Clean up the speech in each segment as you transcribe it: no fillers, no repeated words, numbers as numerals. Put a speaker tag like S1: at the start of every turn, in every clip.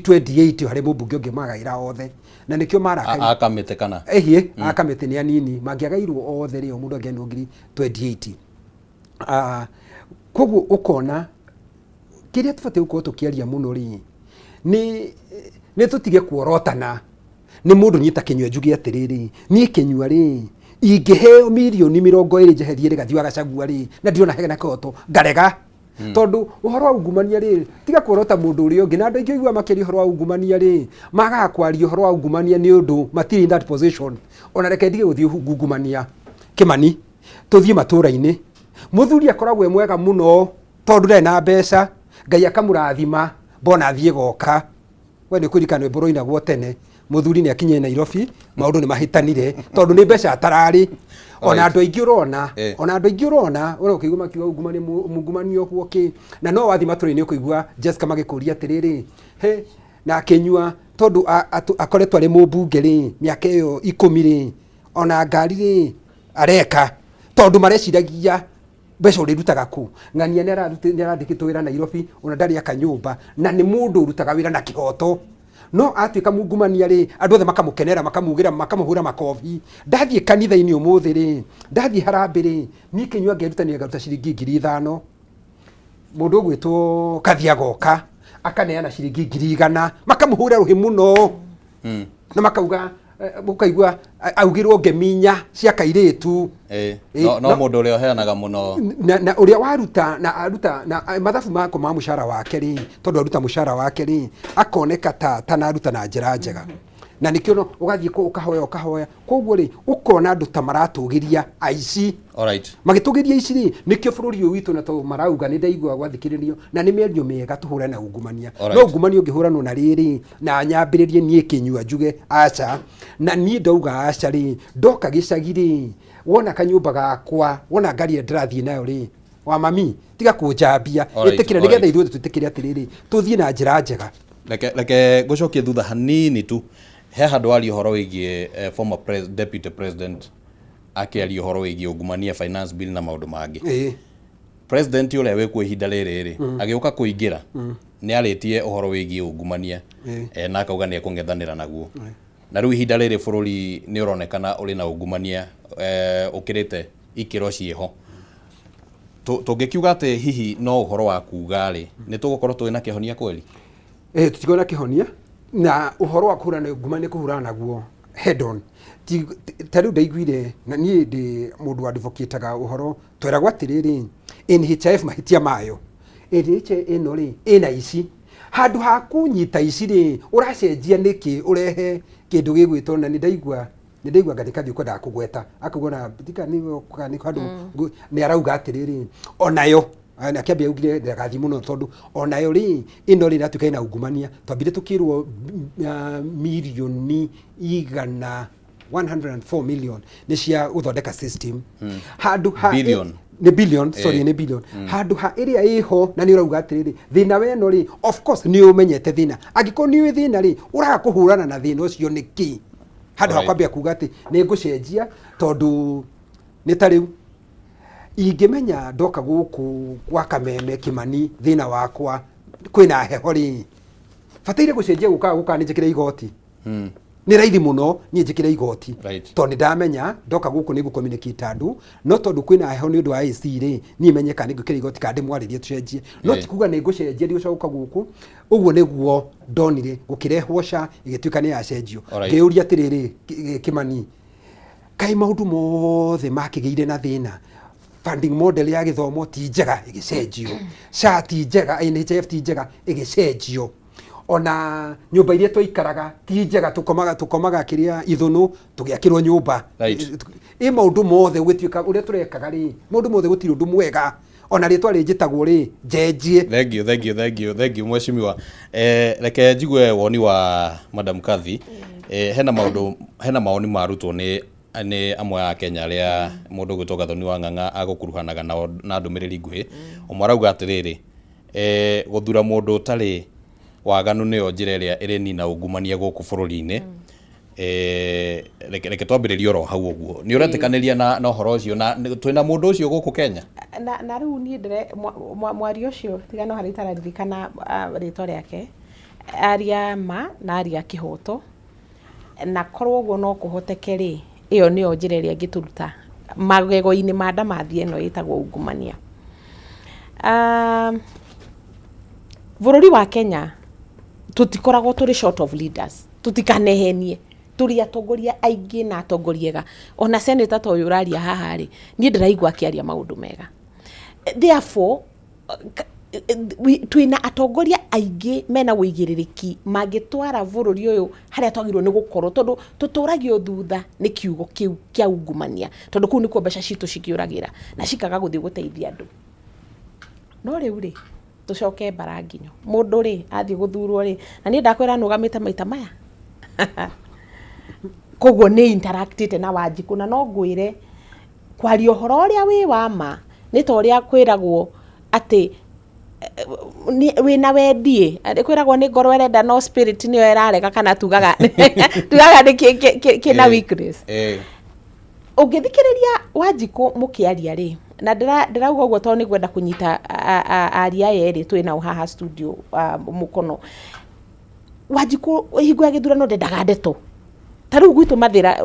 S1: 28 harĩ mũmbunge ũngĩ magaĩra othe, na nĩkĩo marakaire.
S2: A kamĩtĩ kana?
S1: Ĩhiĩ, a kamĩtĩ nĩ anini, mangĩagairwo othe rĩ, o mũndũ angĩaheirwo ngiri 28. Koguo ũkona kĩrĩa tũbatiĩ gũkorwo tũkĩaria mũno rĩ, nĩ tũtige kuorotana nĩ mũndũ. Niĩ ta Kĩnyua njuge atĩrĩrĩ, niĩ Kĩnyua rĩ, ingĩheo mirioni 20 njeherie Rigathi wa Gachagua rĩ, na ndĩrona hena kĩhoto, ngarega, tondũ ũhoro wa ungumania rĩ, tiga kuorota mũndũ ũrĩa ũngĩ. Na andũ aingĩ ũiguaga makĩaria ũhoro wa ungumania rĩ, magaga kwaria ũhoro wa ungumania nĩ ũndũ matirĩ in that position. Ona reke ndige gũthiĩ ungumania, Kĩmani, tũthiĩ matũra-inĩ. Mũthuri akoragwo e mwega mũno tondũ ndarĩ na mbeca, Ngai akamũrathima, mbona athiĩ goka. We nĩ kũririkana rwĩmbo rwainagwo tene, mũthuri nĩ akinyire Nairobi, maũndũ nĩ mahĩtanire tondũ nĩ mbeca atararĩ. Ona andũ aingĩ ũrona, ona andũ aingĩ ũrona ũrĩa ũkĩigua makiuga ungumania, mungumania ũguo kĩ, na no wathiĩ matũra-inĩ ũkũigua Jessica magĩkũria atĩrĩrĩ, he na akĩnyua tondũ akoretwo arĩ mũmbunge rĩ mĩaka ĩyo 10 rĩ, ona ngari rĩ areka tondũ mareciragia mbeca ũrĩrutaga kũ. Ng'ania nĩ arandĩkĩtwo wĩra Nairobi, ona ndarĩ aka nyũmba, na nĩ mũndũ ũrutaga wĩra na kĩhoto. No atuĩka mungumania rĩ, andũ othe makamũkenera, makamugĩra, makamũhũra makobi. Ndathiĩ kanitha-inĩ ũmũthĩ rĩ, ndathiĩ harambĩ rĩ, niĩ Kĩnyua ngerutanĩria ngaruta ciringi 5,000. Mũndũ ũgwĩtwo Kathi agoka akaneana ciringi 100,000, makamũhũra rũhĩ mũno na makauga ũkaigua augirwo ngemi inya cia kairĩtu.
S2: No mũndũ ũrĩa ũheanaga mũno.
S1: Na ũrĩa waruta na aruta na mathabu mako ma mũcara wake rĩ, tondũ aruta mũcara wake rĩ, akoneka ta tanaruta na njĩra njega, na nĩkĩo no ũgathiĩ kũ ũkahoya ũkahoya. Koguo rĩ, ũkona andũ ta maratũgĩria aici. Magĩtũgĩria ici rĩ, nĩkĩo bũrũri ũyũ witũ na to marauga nĩ ndaigua gwathikĩrĩrio na nĩ mĩario mĩega tũhũrane na ungumania. No ungumania ũngĩhũranwo na rĩrĩ na nyambĩrĩrie niĩ Kĩnyua njuge aca, na niĩ ndauga aca rĩ, ndoka gĩcagi rĩ, wona kanyũmba gakwa, wona ngari ĩrĩa ndĩrathiĩ nayo rĩ, wa mami tiga kũnjambia. Ĩtĩkĩra nĩgetha ithuothe twĩtĩkĩre atĩrĩrĩ, tũthiĩ na njĩra njega.
S2: Reke ngũcokie thutha hanini tu. He handũ waria ũhoro wĩgiĩ former deputy president akĩaria ũhoro wĩgiĩ ungumania, finance bill na maũndũ mangĩ. President ũrĩa wĩkuo ihinda rĩrĩ rĩ, agĩũka kũingĩra, nĩ arĩtie ũhoro wĩgiĩ ungumania na akauga nĩ ekũng'ethanĩra naguo. Na rĩu ihinda rĩrĩ bũrũri nĩ ũronekana ũrĩ na ungumania ũkĩrĩte ikĩro ciĩho. Tũngĩkiuga atĩ hihi no ũhoro wa kuga rĩ, nĩ tũgũkorwo tũrĩ na kĩhonia kweli?
S1: Tũtikorwo na kĩhonia na ũhoro wa kũhũrana na ungumania nĩ kũhũrana naguo head on. Ta rĩu ndaiguire, na niĩ ndĩ mũndũ advocate-aga ũhoro, tweragwo atĩrĩrĩ, NHIF mahĩtia mayo, NHIF ĩno rĩ ĩna ici, handũ ha kũnyita ici rĩ, ũracenjia nĩkĩ ũrehe kĩndũ gĩgwĩtwo, na nĩ ndaigua nga nĩ Kathiũ kwendaga kũgweta akauga na tika nĩ nĩ handũ nĩ arauga atĩrĩrĩ, onayo akĩambia augire ndagathiĩ mũno tondũ onayo rĩ ĩno rĩ ĩratuĩka ĩna ungumania. Twambire tũkĩrwo mirioni 100, 104 million nĩ cia gũthondeka system handũ ha
S2: Billion.
S1: Nĩ billion, sorry. Nĩ billion handũ ha ĩrĩa ĩho. Na nĩ ũrauga atĩrĩrĩ, thĩna weno rĩ, of course nĩ ũmenyete thĩna. Angĩkorwo nĩ ũĩ thĩna rĩ, ũraga kũhũrana na thĩna ũcio nĩkĩ handũ ha kwambia kuga atĩ nĩ ngũcenjia? Tondũ nĩ ta rĩu ingĩmenya ndoka gũkũ gwa Kameme, Kĩmani, thĩna wakwa kwĩna heho rĩ, bataire gũcenjia gũkaga gũkaga nĩ njĩkĩre igoti. Nĩ raithi mũno niĩ njĩkĩre igoti tondũ nĩ ndamenya ndoka gũkũ nĩ ngũ-communicate andũ, no tondũ kwĩna heho nĩ ũndũ wa AC rĩ, niĩ menye kana nĩ ngwĩkĩra igoti kana ndĩmwarĩrie tũcenjie. No ti kuga nĩ ngũcenjia ndigũcoka gũka gũkũ. Ũguo nĩguo ndonire gũkĩrehwo SHA, ĩgĩtuĩka nĩ yacenjio. Ngĩyũria atĩrĩrĩ, Kĩmani, kaĩ maũndũ mothe makĩgĩire na thĩna? Funding model ya gĩthomo ti njega, ĩgĩcenjio. SHA ti njega, NHIF ti njega, ĩgĩcenjio. Ona nyũmba iria twaikaraga ti njega, tũkomaga kĩrĩa ithũnũ, tũgĩakĩrwo nyũmba. Ĩ maũndũ mothe gũgĩtuĩka ũrĩa tũrekaga rĩ, maũndũ mothe gũtirĩ ũndũ mwega. Ona rĩtwa rĩnjĩtagwo rĩ, njenjie.
S2: Thank you, thank you, thank you, thank you, mheshimiwa. Reke njigue woni wa Madam Kathy. Hena maũndũ, hena mawoni marutwo nĩ amwe a Kenya arĩa mũndũ ũgwĩtwo Gathoni wa Ng'ang'a agũkuruhanaga nao na ndũmĩrĩri nguhĩ. Ũmwe arauga atĩrĩrĩ, gũthura mũndũ ũtarĩ waganu nĩyo njĩra ĩrĩa ĩrĩnina ungumania gũkũ bũrũri-inĩ. Reke twambĩrĩrie oro hau ũguo. Nĩ ũretĩkanĩria na ũhoro ũcio na twĩna mũndũ ũcio gũkũ Kenya?
S3: Na rĩu niĩ ndĩre mwaria ũcio, tiga no harĩa itararirikana rĩtwa rĩake. Aria ma na aria kĩhoto, na korwo ũguo no kũhoteke rĩ, ĩyo nĩyo njĩra ĩrĩa ĩngĩtũruta magego-inĩ ma ndamathia ĩno ĩtagwo ungumania. Bũrũri wa Kenya tũtikoragwo tũrĩ short of leaders, tũtikanehenie, tũrĩ atongoria aingĩ na atongoria ega. Ona senator ta ũyũ ũraria haha rĩ, niĩ ndĩraigua akĩaria maũndũ mega. Therefore, twĩna atongoria aingĩ mena ũigĩrĩrĩki mangĩtwara bũrũri ũyũ harĩa twagĩrĩirwo nĩ gũkorwo, tondũ tũtũragio thutha nĩ kiugo kĩu kĩa ungumania, tondũ kũu nĩkuo mbeca citũ cikĩũragĩra na cikaga gũthiĩ gũteithia andũ. No rĩu rĩ, tũcoke mbara nginyo, mũndũ rĩ athiĩ gũthurwo rĩ, na niĩ ndakwĩra nũgamĩte maita maya koguo nĩ interactĩte na Wanjikũ, na no ngwĩre kwaria ũhoro ũrĩa wĩ wa ma nĩ ta ũrĩa kwĩragwo atĩ wĩna wendi ĩ, kwĩragwo nĩ ngoro ĩrenda no spirit nĩyo ĩrarega, kana tugaga tugaga nĩ kĩna weakness. Ũngĩthikĩrĩria Wanjikũ mũkĩaria rĩ, na ndĩrauga ũguo tondũ nĩ ngwenda kũnyita aria aya erĩ twĩ nao haha studio mũkono. Wanjikũ hingo ya gĩthurano ndendaga ndeto. Ta rĩu gwitũ Mathĩra,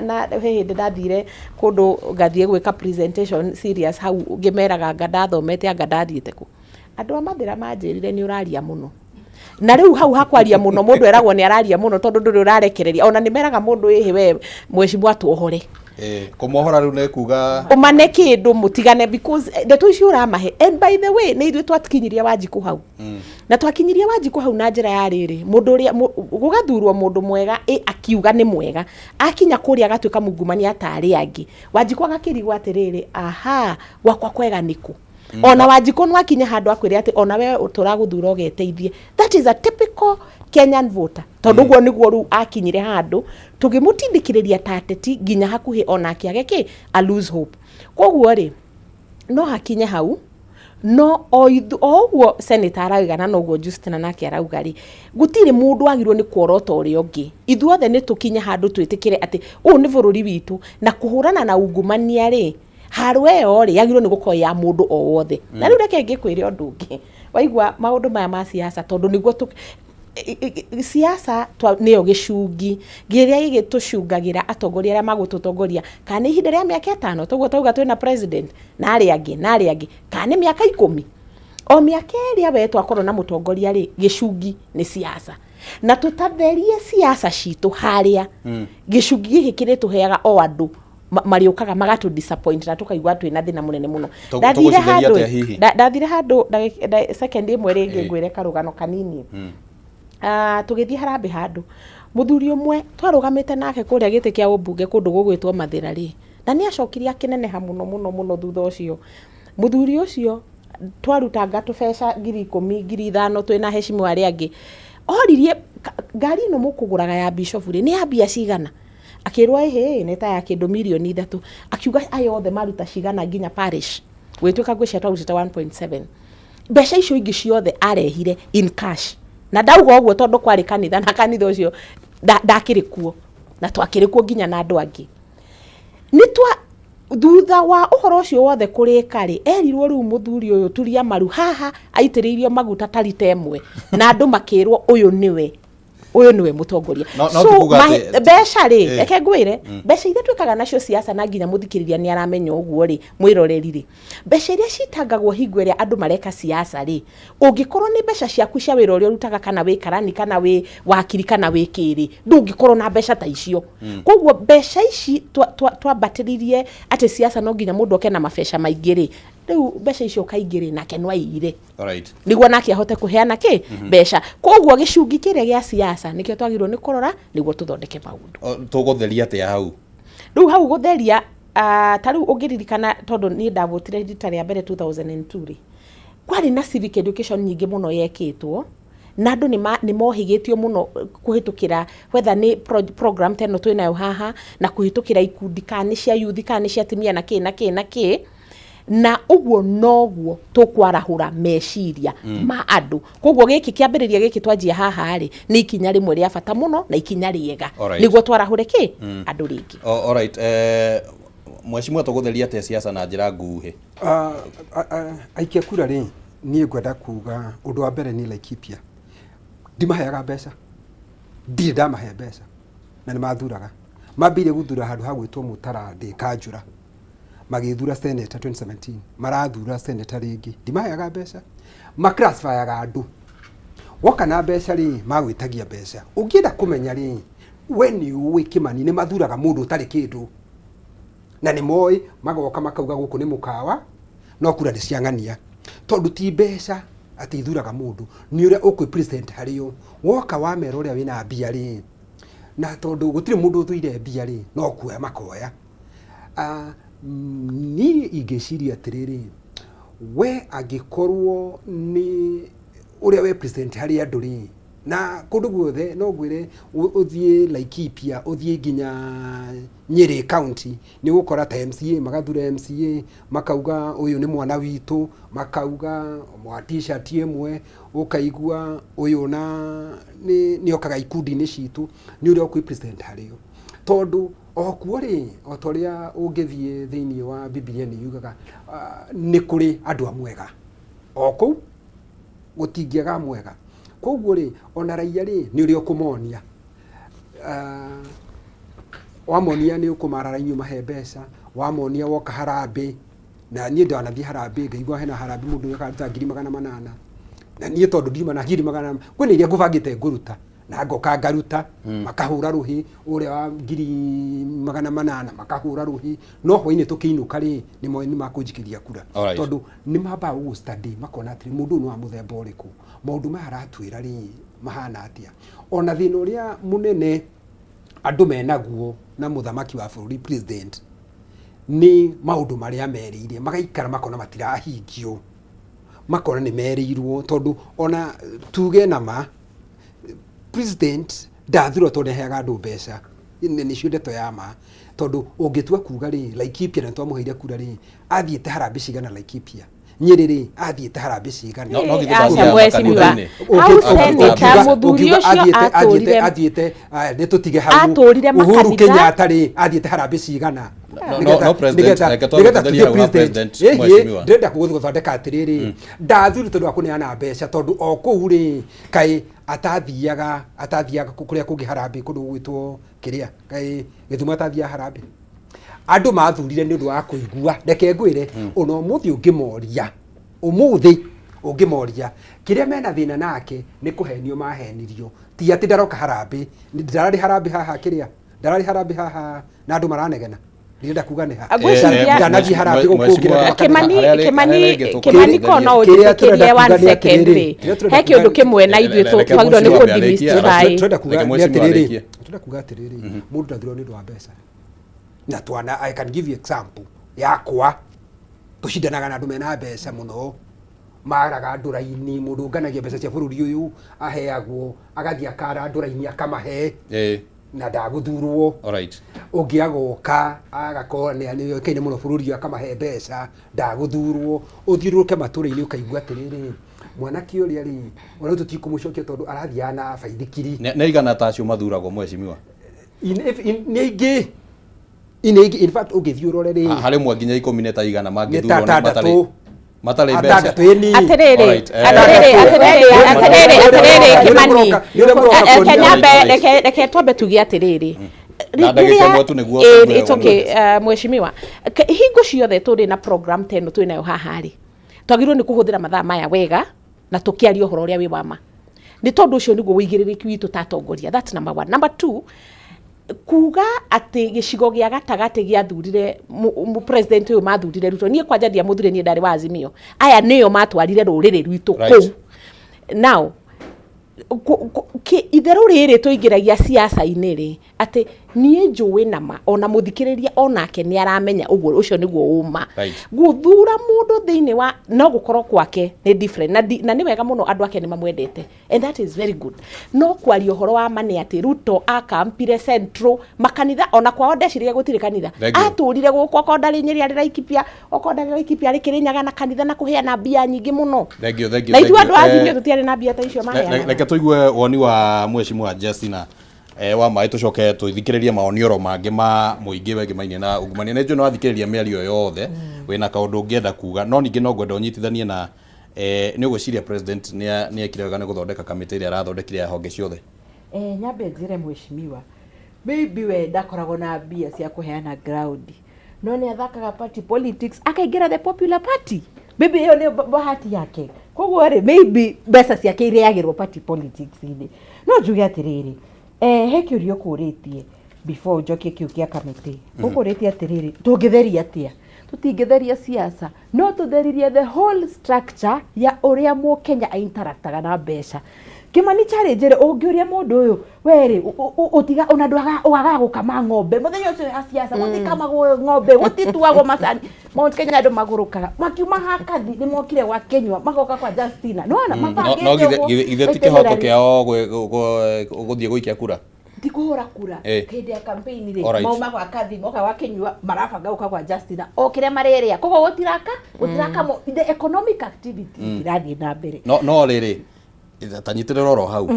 S3: na he hĩndĩ ndathire kũndũ ngathiĩ gwĩka presentation serious hau ngĩmeraga anga ndathomete anga ndathiĩte kũ. Andũ a Mathĩra manjĩrire nĩ ũraria mũno. Na rĩu hau hakwaria mũno mũndũ eragwo nĩ araria mũno tondũ ndũrĩ ũrarekereria. Ona nĩ meraga mũndũ ĩhĩ we mheshimiwa tuohore.
S2: Kũmohora rĩu nĩ kuga
S3: ũmane kĩndũ mũtigane because ndeto icio ũramahe. And by the way, nĩ ithuĩ twakinyirie Wanjikũ hau. Na twakinyirie Wanjikũ hau na njĩra ya rĩrĩ, mũndũ ũrĩa gũgathurwo mũndũ mwega ĩ akiuga nĩ mwega, akinya kũrĩa agatuĩka mungumania ta arĩa angĩ. Wanjikũ agakĩrigwo atĩrĩrĩ, aha, gwakwa kwega nĩkũ? Ona Wanjikũ no akinye handũ akwĩre atĩ ona we tũragũthura ũgeteithie. That is a typical Kenyan voter. Tondũ ũguo nĩguo rĩu akinyire handũ tũgĩmũtindĩkĩrĩria ta ateti nginya hakuhĩ onake age kĩ a lose hope. Koguo rĩ, no hakinye hau, no o ũguo senator arauga na noguo Justina nake arauga rĩ, gũtirĩ mũndũ wagĩrĩirwo nĩ kuorota ũrĩa ũngĩ. Ithuothe nĩ tũkinye handũ twĩtĩkĩre atĩ ũyũ nĩ bũrũri witũ, na kũhũrana na ungumania rĩ, haro ĩyo rĩ, yagĩrĩirwo nĩ gũkorwo ya mũndũ o wothe. Na rĩu reke ngĩkwĩre ũndũ ũngĩ, waigua maũndũ maya ma siasa, tondũ nĩguo siasa nĩyo gĩcungi kĩrĩa gĩgĩtũcungagĩra atongoria arĩa magũtũtongoria, kana nĩ ihinda rĩa mĩaka 5 toguo twauga twĩna president na arĩa angĩ na arĩa angĩ, kana nĩ mĩaka 10. O mĩaka ĩrĩa we twakorwo na mũtongoria rĩ, gĩcungi nĩ siasa. Na tũtatherie siasa citũ harĩa, gĩcungi gĩkĩ kĩrĩtũheaga o andũ marĩũkaga magatũ disappoint na tũkaigua twĩna thĩna mũnene mũno. Ndathire handũ, ndathire handũ second ĩmwe rĩngĩ ngwĩre karũgano kanini. Tũgĩthiĩ harambĩ handũ, mũthuri ũmwe twarũgamĩte nake kũrĩa gĩtĩ kĩa ũmbunge kũndũ gũgwĩtwo Mathĩra rĩ, na nĩ acokire akĩneneha mũno mũno mũno thutha ũcio. Mũthuri ũcio twarutanga tũbeca 10,000, 5,000 twĩna heshima arĩa angĩ, oririe ngari ĩno mũkũgũraga ya bishop rĩ, nĩ ya mbia cigana? Akĩrwo ĩhĩ nĩ ta ya kĩndũ 3 mirioni. Akiuga aya othe maruta cigana nginya parish, gwĩtuĩka ngwĩciria twarutĩte 1.7. Mbeca icio ingĩ ciothe arehire in cash. Na ndauga ũguo tondũ kwarĩ kanitha, na kanitha ũcio ndakĩrĩ kuo, na twakĩrĩ kuo nginya na andũ angĩ. Nĩ twa thutha wa ũhoro ũcio wothe kũrĩka rĩ, erirwo rĩu mũthuri ũyũ turia maru haha, aitĩrĩirio maguta ta rita ĩmwe, na andũ makĩrwo ũyũ nĩwe, ũyũ nĩwe mũtongoria.
S2: No ti kuga
S3: Mbeca rĩ, reke ngwĩre, mbeca iria twĩkaga nacio siasa, na nginya mũthikĩrĩria nĩ aramenya ũguo rĩ, mwĩroreri rĩ, mbeca iria citangagwo hingo ĩrĩa andũ mareka siasa rĩ, ũngĩkorwo nĩ mbeca ciaku cia wĩra ũrĩa ũrutaga, kana wĩ karani, kana wĩ wakiri, kana wĩ kĩrĩ, ndũngĩkorwo na mbeca ta icio. Koguo mbeca ici twambatĩririe atĩ siasa no nginya mũndũ oke na mabeca maingĩ rĩ, rĩu mbeca icio kaingĩ rĩ, nake no aiyire nĩguo nake ahote kũheana kĩ mbeca. Koguo gĩcungi kĩrĩa gĩa siasa nĩkĩo twagĩrĩirwo nĩ kũrora nĩguo tũthondeke maũndũ.
S2: Tũgũtheria atĩa hau?
S3: Rĩu hau gũtheria, ta rĩu ũngĩririkana, tondũ niĩ ndavotire rita rĩa mbere 2002 rĩ, kwarĩ na civic education nyingĩ mũno yekĩtwo, na andũ nĩ mohĩgĩtio mũno kũhĩtũkĩra whether nĩ program ta ĩno twĩnayo haha, na kũhĩtũkĩra ikundi kana nĩ cia youth kana nĩ cia atumia na kĩ na kĩ na kĩ. Na ũguo noguo tũkwarahũra meciria ma andũ. Koguo gĩkĩ kĩambĩrĩria gĩkĩ twanjia haha rĩ, nĩ ikinya rĩmwe rĩa bata mũno na ikinya rĩega nĩguo twarahũre kĩ andũ rĩngĩ.
S2: Alright, mheshimiwa, tũgũtheria atĩa siasa na njĩra nguhĩ?
S1: Aikia kura rĩ, niĩ ngwenda kuga ũndũ wa mbere nĩ Laikipia. Ndimaheaga mbeca, ndirĩ ndamahe mbeca, na nĩ mathuraga. Mambĩire gũthura handũ ha gwĩtwo Mũtara ndĩ kanjũra, magĩthura senator 2017, marathura senator rĩngĩ, ndimaheaga mbeca. Maclassifyaga andũ, woka na mbeca rĩ, magwĩtagia mbeca. Ũngĩenda kũmenya rĩ, we nĩ ũĩ Kĩmani nĩ mathuraga mũndũ ũtarĩ kĩndũ, na nĩ moĩ, magoka makauga gũkũ nĩ mũkawa, no kura nĩ cia ng'ania, tondũ ti mbeca atĩ ithuraga mũndũ, nĩ ũrĩa ũkwĩ present harĩ o. Woka wamera ũrĩa wĩna mbia rĩ, na tondũ gũtirĩ mũndũ ũthũire mbia rĩ, no kuoya makoya. Niĩ ingĩciria atĩrĩrĩ, we angĩkorwo nĩ ũrĩa we present harĩ andũ rĩ, na kũndũ guothe no ngwĩre ũthiĩ Laikipia, ũthiĩ nginya Nyĩrĩ county, nĩ ũgũkora ta MCA magathura MCA, makauga ũyũ nĩ mwana witũ, makauga wa t-shirt ĩmwe, ũkaigua ũyũ na nĩ okaga ikundi-inĩ citũ, nĩ ũrĩa ũkwĩ present harĩ o. Tondũ o kuo rĩ, o ta ũrĩa ũngĩthiĩ thĩinĩ wa Bibilia nĩ yugaga nĩ kũrĩ andũ amwega o kũu, gũtingĩaga mwega. Koguo rĩ, ona raia rĩ, nĩ ũrĩa ũkũmonia. Wamonia nĩ ũkũmara raini ũmahe mbeca, wamonia woka harambĩ, na niĩ ndanathiĩ harambĩ ngaigua hena harambĩ mũndũ ũrĩa akaruta 800,000, na niĩ tondũ ndiuma na 800,000, kwĩna iria ngũbangĩte ngũruta, na ngoka ngaruta, makahũra rũhĩ, ũrĩa wa 800,000 makahũra rũhĩ, no hwainĩ tũkĩinũka rĩ, nĩ moĩ nĩ makũnjikĩria kura. Tondũ nĩ mambaga gũgũ study, makona atĩrĩ, mũndũ ũyũ nĩ wa mũthemba ũrĩkũ, maũndũ maya aratwĩra rĩ, mahana atĩa. Ona thĩna ũrĩa mũnene andũ menaguo na mũthamaki wa bũrũri president, nĩ maũndũ marĩa merĩire, magaikara makona matirahingio, makona nĩ merĩirwo, tondũ ona tuge na ma, president ndathurwo tondũ nĩaheaga andũ mbeca, nĩcio ndeto ya ma, tondũ ũngĩtua kuga rĩ, Laikipia na nĩtwamũheire kura rĩ, athiĩte harambĩ cigana Laikipia? Nyĩrĩ rĩ, athiĩte harambĩ cigana?
S2: No githĩ
S3: Aca,
S2: ndathiaga
S3: mheshimiwa.
S2: makanitha-inĩ?
S3: Hau senator, mũthuri
S1: Ũngiuga
S3: ũcio atũrire
S1: athiĩte, nĩ tũtige hau.
S3: Atũrire
S1: Uhuru
S3: makanitha.
S1: Kenyatta rĩ, athiĩte harambĩ cigana?
S2: No, president, reke twambe
S1: Nĩgetha
S2: tũtherie
S1: tuge
S2: hau ha
S1: president,
S2: president, mheshimiwa.
S1: ndĩrenda gũthondeka atĩrĩrĩ, ndathuri tondũ wa kũneana mbeca, tondũ o kũu rĩ, kaĩ atathiaga kũrĩa kũngĩ harambĩ, kũndũ gũgwĩtwo kĩrĩa, kaĩ Gĩthumo atathiaga harambĩ? Andũ mathurire nĩ ũndũ wa kũigua, reke ngwĩre, ona ũmũthĩ ũngĩmoria, ũmũthĩ ũngĩmoria, kĩrĩa mena thĩna nake nĩ kũhenio mahenirio, ti atĩ ndaroka harambĩ, ndararĩ harambĩ haha kĩrĩa, ndararĩ harambĩ haha na andũ maranegena, ndĩrenda kuga nĩ ha.
S3: Ngwĩciria-
S1: Ndanathiĩ harambĩ gũkũ kũngĩ na andũ
S3: Kĩmani,
S2: Harĩa rĩ-
S3: Kĩmani,
S2: harĩa rĩngĩ
S3: Kĩmani ko no
S1: Kĩrĩa
S3: ũnjĩtĩkĩrie
S1: tũrenda
S3: one
S1: kuga nĩ
S3: second
S1: atĩrĩrĩ,
S3: rĩ,
S1: kĩrĩa tũrenda
S3: he kĩũndũ
S1: kuga-
S3: kĩmwe na ithuĩ
S2: Reke
S3: twagĩrĩirwo nĩ
S2: mheshimiwa
S3: kũ
S2: arĩkie,
S3: demystify.
S1: Tũrenda kuga
S2: Reke
S1: nĩ
S2: mheshimiwa
S1: atĩrĩrĩ,
S2: arĩkie.
S1: tũrenda kuga atĩrĩrĩ, mũndũ ndathuragwo nĩ ũndũ wa mbeca. Na twana, I can give you example yakwa, tũcindanaga na andũ mena mbeca mũno, maraga andũ raini, mũndũ ũnganagia mbeca cia bũrũri ũyũ aheagwo, agathiĩ akara andũ raini akamahe, na ndagũthurwo. Ũngĩ agoka agakorwo nĩ oĩkaine mũno bũrũri ũyũ akamahe mbeca, ndagũthurwo. Ũthiũrũrũke matũra-inĩ ũkaigua atĩrĩrĩ, mwanake ũrĩa rĩ, ona rĩu tũtikũmũcokia tondũ arathiaga na baithikiri.
S2: Nĩ aigana ta acio mathuragwo mheshimiwa?
S1: Nĩ aingĩ. Nĩ aingĩ. In fact, ũngĩthiĩ ũrore rĩ,
S2: Harĩ mwe nginya 10 nĩ ta igana
S1: Nĩ
S2: mangĩthurwo
S1: ta
S2: nĩ
S1: atandatũ.
S2: matarĩ mbeca.
S1: Atandatũ, ĩni.
S3: Atĩrĩrĩ,
S2: Alright,
S3: atĩrĩrĩ, atĩrĩrĩ, atĩrĩrĩ, atĩrĩrĩ, Kĩmani.
S1: Nĩ ũrĩa mũroka
S3: Reke
S1: kuonia.
S3: nyambe, reke twambe tuge atĩrĩrĩ.
S2: Na ndagĩka ĩmwe tu nĩguo tũgue
S3: It's okay, mheshimiwa. Hingo ciothe tũrĩ na program ta ĩno twĩ nayo haha rĩ, twagĩrĩirwo nĩ kũhũthĩra mathaa maya wega na tũkĩaria ũhoro ũrĩa wĩ wa ma. Nĩ tondũ ũcio nĩguo ũigĩrĩrĩki witũ ta atongoria. That's number one. Number two, kuga atĩ gĩcigo gĩa gatagatĩ gĩathurire president ũyũ mathurire Ruto, niĩ kwanja ndiamũthurire, niĩ ndarĩ wa Azimio. Aya nĩo matwarire rũrĩrĩ rwitũ kũu. Now, itherũ rĩrĩ tũingĩragia siasa-inĩ rĩ, atĩ niĩ njũĩ nama, ona mũthikĩrĩria onake nĩ aramenya ũguo, ũcio nĩguo ũma. Gũthura mũndũ thĩinĩ wa, no gũkorwo kwake nĩ different, na nĩ wega mũno andũ ake nĩ mamwendete, and that is very good. No kwaria ũhoro wa ma nĩ atĩ Ruto akampire Central, makanitha, ona kwao ndeciragia gũtirĩ kanitha.
S2: Thank you.
S3: Atũrire gũkũ, okorwo ndarĩ Nyĩrĩ arĩ Laikipia, okorwo ndarĩ Laikipia arĩ Kĩrĩnyaga na kanitha na kũheana mbia nyingĩ mũno.
S2: Thank you, thank you,
S3: Na ithuĩ
S2: thank
S3: andũ
S2: you.
S3: a Azimio tũtiarĩ na mbia ta icio maheanaga.
S2: Reke tũigue woni wa mheshimiwa Justina wa maĩ, tũcoke tũthikĩrĩrie mawoni oro mangĩ ma mũingĩ wegĩmainie na ungumania. Nĩ njũĩ nĩ wathikĩrĩria mĩario yothe, wĩna kaũndũ ũngĩenda kuga, no ningĩ no ngwenda ũnyitithanie na Nĩ ũgwĩciria president nĩ ekire wega nĩ gũthondeka kamĩtĩ ĩrĩa arathondekire ya honge ciothe?
S4: Nyambe njĩre mheshimiwa, maybe we ndakoragwo na mbia cia kũheana ground, no nĩ athakaga party politics akaingĩra the popular party. Maybe ĩyo nĩ bahati yake. Koguo rĩ, maybe mbeca ciake irĩagĩrwo party politics-inĩ. No njuge atĩrĩrĩ, he kĩũria ũkũrĩtie before njokie kĩu kĩa kamĩtĩ. Ũkũrĩtie atĩrĩrĩ, tũngĩtheria atĩa? Tũtingĩtheria siasa, no tũtheririe the whole structure ya ũrĩa mũkenya interactaga na mbeca. Kĩmani challenge rĩ, ũngĩũria mũndũ ũyũ we rĩ, ũtiga ona ndwagaga gũkama ng'ombe mũthenya ũcio ya siasa, gũtikamagwo ng'ombe, gũtituagwo macani. Mount Kenya andũ magũrũkaga makiuma hakathi, nĩ mokire gwa Kenyua, magoka kwa Justina, nĩwona mabangĩte
S2: No
S4: ũguo
S2: githĩ ti kĩhoto
S4: itinerary.
S2: kĩao gũthiĩ gũikia kura?
S4: Ti kũhũra kura. Hĩndĩ ya campaign rĩ, mauma gwa Kathi, moka gwa Kenyua, marabanga gũka gwa Justina o kĩrĩa marĩrĩa, koguo gũtiraka the economic activity itirathiĩ na mbere.
S2: No rĩrĩ, ta nyitĩrĩra oro hau,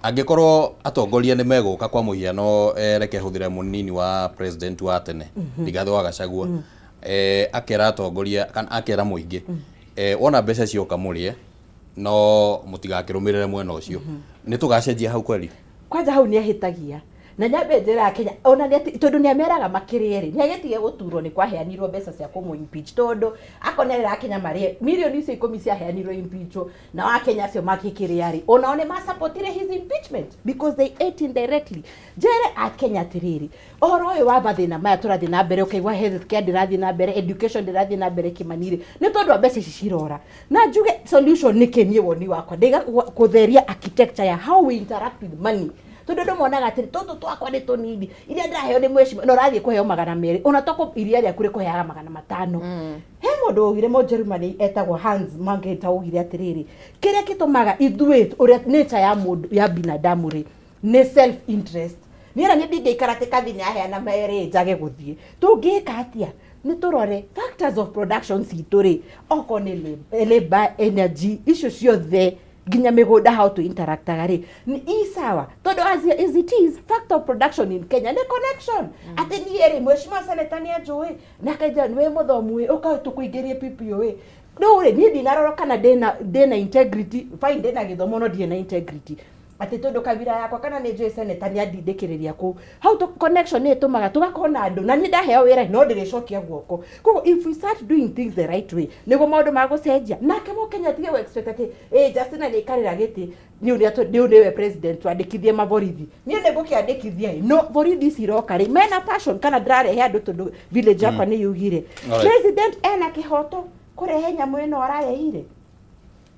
S2: angĩkorwo atongoria nĩ megũka, kwa mũhiano, reke hũthĩre mũnini wa president wa tene, Rigathĩ wa Gachagua, akera atongoria kana akera mũingĩ, wona mbeca cioka mũrĩe, no mũtigakĩrũmĩrĩre mwena ũcio, nĩ tũgacenjia hau kweli?
S4: Kwanja hau nĩ ahĩtagia, na nyambe njĩra ya Kenya ona nĩ tondũ nĩ ameraga makĩrĩe rĩ, nĩ agĩtige gũturwo nĩ kwaheanirwo mbeca cia kũmũ impeach, tondũ akorwo nĩ arera Kenya marĩe mirioni icio 10 ciaheanirwo impeach, na wa Kenya acio makĩkĩrĩa rĩ, onao nĩ masupportire his impeachment because they ate indirectly. Njere a Kenya atĩrĩrĩ, ũhoro ũyũ wa mathĩna maya tũrathiĩ na mbere, ũkaigua health care ndĩrathiĩ na mbere, education ndĩrathiĩ na mbere, Kĩmani-rĩ, nĩ tondũ wa mbeca ici cirora. Na njuge solution nĩ kĩ? Niĩ woni wakwa ndĩga kũtheria architecture ya how we interact with money, tondũ andũ monaga atĩrĩ, tũtũ twakwa nĩ tũnini, iria ndĩraheo nĩ mheshimiwa, na ũrathiĩ kũheo 200, ona toko iria rĩaku rĩkũheaga 500. He mũndũ waugire Mũnjerumani etagwo Hans Mangeta, augire atĩrĩrĩ, kĩrĩa gĩtũmaga ithuĩ, ũrĩa nature ya mũndũ ya binadamu rĩ, nĩ self interest. Niĩ na niĩ ndingĩikara atĩ Kathi nĩ aheana merĩ njage gũthiĩ. Tũngĩka atĩa? Nĩ tũrore factors of production citũ rĩ, okorwo nĩ labor, energy, icio ciothe, nginya mĩgũnda, how to interactaga rĩ, nĩ i sawa, tondũ as it is, factor of production in Kenya nĩ connection. Atĩ niĩ rĩ, mheshimiwa senator nĩ anjũĩ na akaija, nĩ mũthomu ĩ, ũka tũkũingĩrie PPO ĩ. Rĩu rĩ, niĩ ndinarora kana ndĩna integrity. Fine, ndĩna gĩthomo, no ndirĩ na integrity, atĩ tondũ kabira yakwa kana nĩ njũĩ senator nĩ andindĩkĩrĩria kũu hau connection nĩ ĩtũmaga tũgakorwo na andũ, na niĩ ndaheo wĩra no ndĩrĩcokia guoko. Koguo if we start doing things the right way, nĩguo maũndũ magũcenjia. Nake mũkenya atige gũ expect atĩ ĩ Justina nĩ aikarĩra gĩtĩ, nĩ nĩwe president, twandĩkithie maborithi. Niĩ nĩ ngũkĩandĩkithia ĩ, no borithi ici iroka rĩ, mena passion kana ndĩrarehe andũ tondũ village yakwa nĩ yugire? President ena kĩhoto kũrehe nyamũ ĩno ararehire.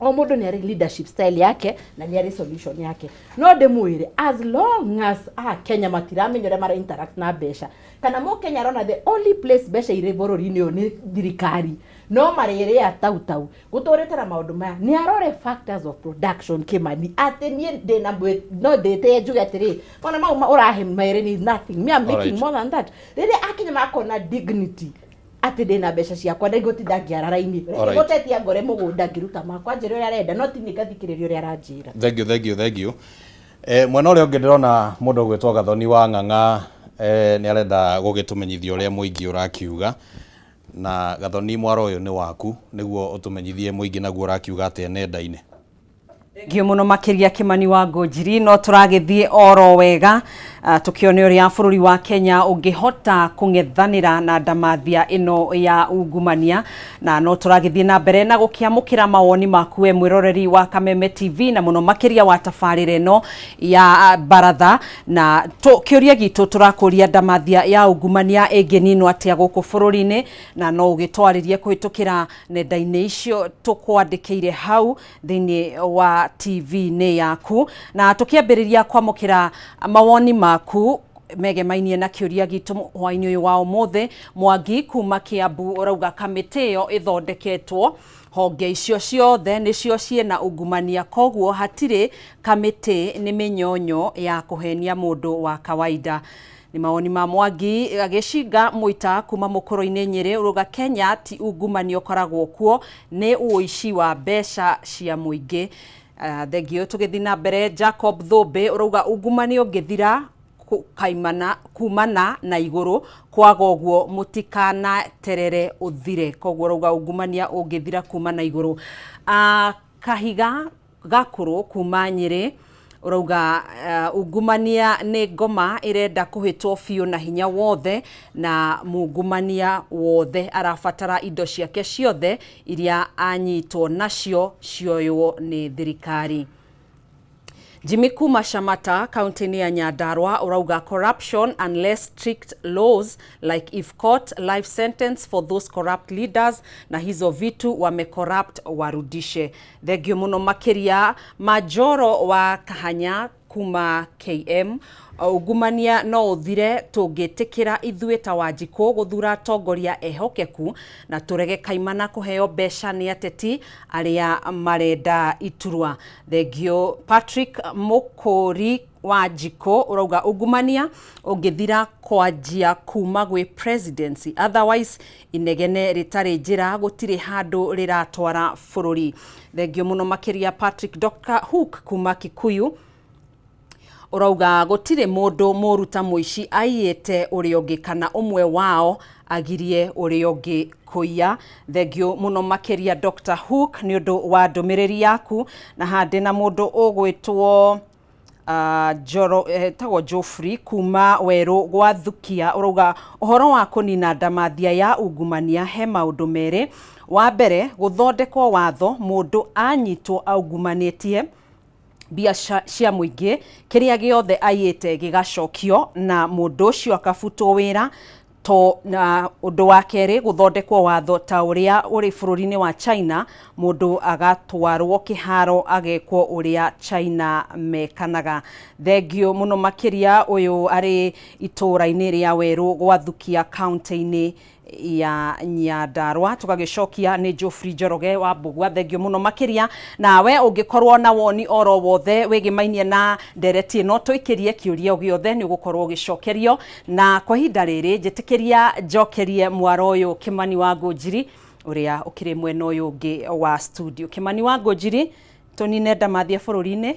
S4: O mũndũ nĩ arĩ leadership style yake na nĩ arĩ solution yake, no ndĩmwĩre, as long as a Kenya matiramenya ũrĩa mara interact na mbeca, kana mũkenya arona the only place mbeca irĩ bũrũri-inĩ ũyũ nĩ thirikari, no marĩrĩa tau tau gũtũrĩte na maũndũ maya, nĩ arore factors of production. Kĩmani, atĩ niĩ ndĩna no ndĩtĩe njuge atĩrĩ, ona mau ũrahe merĩ ni nothing, me I'm making more than that. Rĩrĩa akinya makona dignity atĩ ndĩna mbeca ciakwa, ndĩngũtinda ngĩara raini gũtetia ngore mũgũnda ngĩruta makwa, njĩra ũrĩa arenda, no ti niĩ ngathikĩrĩria ũrĩa aranjĩra.
S2: Thank you, thank you, thank you. Mwena ũrĩa ũngĩ ndĩrona mũndũ ũgwĩtwo Gathoni wa Ng'ang'a, nĩ arenda gũgĩtũmenyithia ũrĩa mũingĩ ũrakiuga. Na Gathoni, mwaro ũyũ nĩ waku nĩguo ũtũmenyithie mũingĩ naguo ũrakiuga atĩa nenda-inĩ.
S5: Thengiũ mũno makĩria, Kĩmani wa Ngũnjiri. No tũragĩthiĩ oro wega, tũkĩone ũrĩa bũrũri wa Kenya ũngĩhota kũng'ethanĩra na ndamathia ĩno ya ungumania, na no tũragĩthiĩ na mbere na gũkĩamũkĩra mawoni maku we mwĩroreri wa Kameme TV, na mũno makĩria wa tabarĩra ĩno ya baratha. Na kĩũria gitũ tũrakũria, ndamathia ya ungumania ĩngĩninwo atĩa gũkũ bũrũri-inĩ? Na no ũgĩtwarĩrie kũhĩtũkĩra nenda-inĩ icio tũkwandĩkĩire hau thĩinĩ wa TV-inĩ yaku. Na tũkĩambĩrĩria kwamũkĩra mawoni maku megemainie na kĩũria gitũ hwaĩ-inĩ ũyũ wa ũmũthĩ, Mwangi kuma Kiambu ũrauga kamĩtĩ ĩyo ĩthondeketwo, honge icio ciothe nĩcio ciĩna ungumania, koguo hatirĩ kamĩtĩ, nĩ mĩnyonyo ya kũhenia mũndũ wa kawaida. Nĩ mawoni ma Mwangi. Agĩcinga Mũita kuma Mũkũrũ-inĩ Nyĩrĩ ũrauga Kenya ti ungumania ũkoragwo kuo, nĩ ũici wa mbeca cia mũingĩ. Thengio. Tũgĩthiĩ na mbere, Jacob Thũmbĩ ũrauga ungumania ũngĩthira kaimana kumana na igũrũ kwaga ũguo mũtikanaterere ũthire. Koguo ũrauga ungumania ũngĩthira kuma na igũrũ. Kahiga Gakũrũ kuma Nyĩrĩ ũrauga ungumania nĩ ngoma ĩrenda kũhĩtwo biũ na hinya wothe na mungumania wothe arabatara indo ciake ciothe iria anyitwo nacio cioywo nĩ thirikari. Jimmy kuma Shamata kaunti-inĩ ya Nyandarua ũrauga corruption unless strict laws like if caught life sentence for those corrupt leaders na hizo vitu wame corrupt warudishe. Thengio mũno makĩria Manjoro wa Kahanya kuma KM. Ungumania no ũthire tũngĩtĩkĩra ithuĩ ta Wanjikũ gũthura atongoria ehokeku na tũrege kaimana kũheo mbeca nĩ ateti arĩa marenda iturwa. Thengio Patrick Mũkũri Wanjikũ ũrauga ungumania ũngĩthira kwanjia kuma gwĩ presidency, otherwise inegene rĩtarĩ njĩra gũtirĩ handũ rĩratwara bũrũri. Thengio mũno makĩria Patrick Dr. Hook kuma Kikuyu ũrauga gũtirĩ mũndũ mũru ta mũici aiyĩte ũrĩa ũngĩ kana ũmwe wao agirie ũrĩa ũngĩ kũiya. Thengio mũno makĩria Dr. Hook nĩ ũndũ wa ndũmĩrĩri yaku. Na handĩ na mũndũ ũgwĩtwo Njoro etagwo Geoffrey kuma werũ gwa Thukia ũrauga ũhoro wa kũnina ndamathia ya ungumania he maũndũ merĩ. Wa mbere gũthondekwo watho mũndũ anyitwo aungumanĩtie mbia cia mũingĩ kĩrĩa gĩothe aiyĩte gĩgacokio na mũndũ ũcio akabutwo wĩra. To na ũndũ wa kerĩ gũthondekwo watho ta ũrĩa ũrĩ bũrũri-inĩ wa China mũndũ agatwarwo kĩharo agekwo ũrĩa China mekanaga. Thengio mũno makĩria ũyũ arĩ itũũra-inĩ rĩa Werũ gwa Thukia kaunti-inĩ ya Nyandarua. Tũgagĩcokia nĩ Geoffrey Njoroge wa Mbũgua, thengio mũno makĩria. Nawe ũngĩkorwo na woni oro wothe wĩgĩmainie na ndereti ĩno tũikĩrie kĩũria o gĩothe nĩ ũgũkorwo ũgĩcokerio. Na kwa ihinda rĩrĩ njĩtĩkĩria njokerie mwaro ũyũ Kĩmani wa Ngũnjiri ũrĩa ũkĩrĩ mwena ũyũ ũngĩ wa studio. Kĩmani wa Ngũnjiri, tũnine ndamathia bũrũri-inĩ.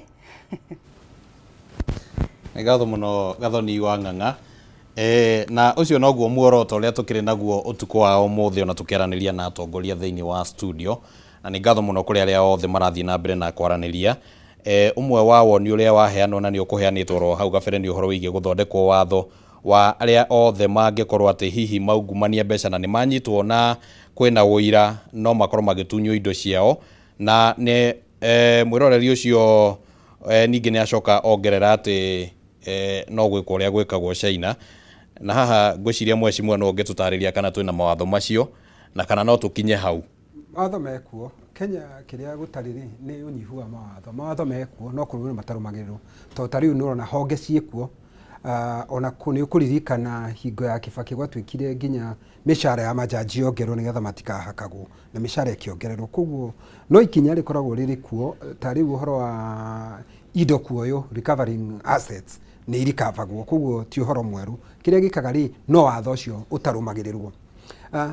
S2: Nĩ ngatho mũno Gathoni wa Ng'ang'a. E, na ũcio noguo muoroto ũrĩa tũkĩrĩ naguo ũtukũ wa ũmũthĩ ona tũkĩaranĩria na atongoria thĩinĩ wa studio. Na nĩ ngatho mũno kũrĩ arĩa othe marathiĩ na mbere na kwaranĩria. E, ũmwe wa woni ũrĩa waheanwo na nĩ ũkũheanĩtwo oro hau gabere nĩ ũhoro wĩgiĩ gũthondekwo watho wa arĩa othe mangĩkorwo atĩ hihi maungumania mbeca na nĩ manyitwo na kwĩna ũira no makorwo magĩtunywo indo ciao. Na nĩ e, mwĩroreri ũcio e, ningĩ nĩ acoka ongerera atĩ e, no gwĩkwo ũrĩa gwĩkagwo China. Na haha ngwĩciria mheshimiwa no ũngĩtũtarĩria kana twĩna mawatho macio na kana no tũkinye hau.
S1: Mawatho mekuo Kenya, kĩrĩa gũtarĩ rĩ nĩ ũnyihu wa mawatho. Mawatho mekuo no kũrũmĩrĩrwo matarũmagĩrĩrwo, tondũ ta rĩu nĩ ũrona honge ciĩkuo. Ona nĩ ũkũririkana hingo ya Kibaki gwatuĩkire nginya mĩcara ya majaji yongererwo nĩgetha matikahakagwo, na mĩcara ĩkĩongererwo. Koguo no ikinya rĩkoragwo rĩrĩ kuo, ta rĩu ũhoro wa indo kuoywo, recovering assets, nĩ irikavagwo, koguo ti ũhoro mwerũ. Kĩrĩa gĩkaga rĩ, no watho ũcio ũtarũmagĩrĩrwo.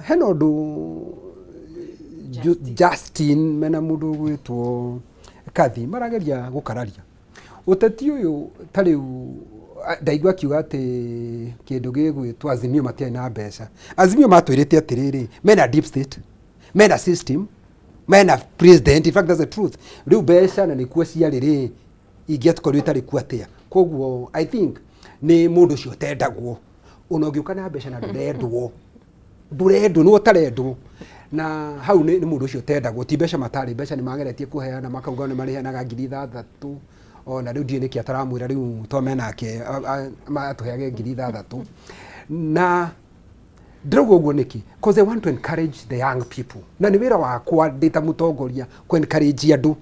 S1: Hena ũndũ Justin mena mũndũ ũgwĩtwo Kathi marageria gũkararia ũteti ũyũ. Ta rĩu ndaigua akiuga atĩ kĩndũ gĩgwĩtwo Azimio matiarĩ na mbeca. Azimio matwĩrĩte atĩrĩrĩ, mena deep state, mena system, mena president. In fact, that's the truth. Rĩu mbeca na nĩkuo ciarĩ rĩ, ingĩatukorirwo itarĩ kuo atĩa? Koguo I think nĩ mũndũ ũcio ũtendagwo. Ona ũngĩũka na mbeca na ndũrendwo, ndũrendwo, nĩwe ũtarendwo. Na hau nĩ mũndũ ũcio ũtendagwo, ti mbeca matarĩ. Mbeca nĩ mageretie kũheana, makauga nĩ marĩheanaga 6,000. Ona rĩu ndiũĩ nĩkĩ ataramwĩra rĩu to menake atũheage 6,000. Na ndĩrauga ũguo nĩkĩ? Cause I want to encourage the young people, na nĩ wĩra wakwa ndĩ ta mũtongoria kũ encourage andũ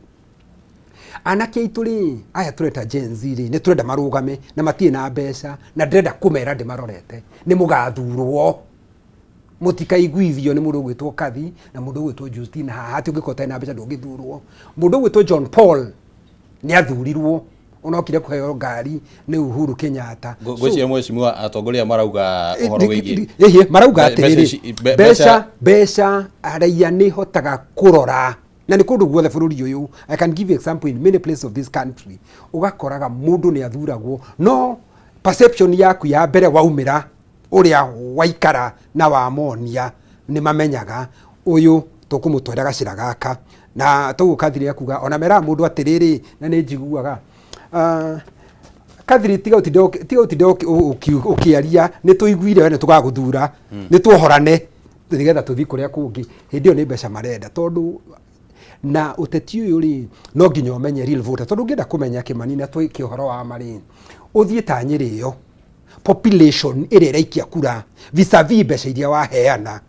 S1: anake aitũ rĩ, aya tũreta Gen Z rĩ, nĩ tũrenda marũgame na matirĩ na mbeca, na ndĩrenda kũmera ndĩmarorete, nĩ mũgathurwo. Mũtikaiguithio nĩ mũndũ ũgwĩtwo Kathi na mũndũ ũgwĩtwo Justina haha atĩ ũngĩkorwo ũtarĩ na mbeca ndũngĩthurwo. Mũndũ ũgwĩtwo John Paul nĩ athurirwo, onokire kũheo ngari nĩ Uhuru Kenyatta.
S2: Ngwĩciria mheshimiwa atongoria marauga ũhoro wĩgiĩ
S1: ĩhĩ marauga atĩrĩrĩ, mbeca, mbeca raia nĩ hotaga kũrora na nĩ kũndũ guothe bũrũri ũyũ. I can give you example in many places of this country, ũgakoraga mũndũ nĩ athuragwo no Perception yaku ya mbere waumĩra ũrĩa waikara na wamonia nĩ mamenyaga ũyũ tũkũmũtwara gacĩra gaka na toguo Kathiri akuga ona meraga mũndũ atĩrĩrĩ na nĩ njiguaga Kathiri tiga ũtinde tiga ũtinde ũkĩaria nĩ tũiguire we nĩ tũgagũthura nĩ tuohorane nĩgetha tũthiĩ kũrĩa kũngĩ. Hĩndĩ ĩyo nĩ mbeca marenda tondũ na ũteti ũyũ rĩ no nginya ũmenye real voter tondũ ũngĩenda kũmenya Kĩmani na twĩke ũhoro wa ma rĩ ũthiĩ ta Nyĩrĩ ĩyo population ĩrĩa ĩraikia kura vis-a-vis mbeca iria waheana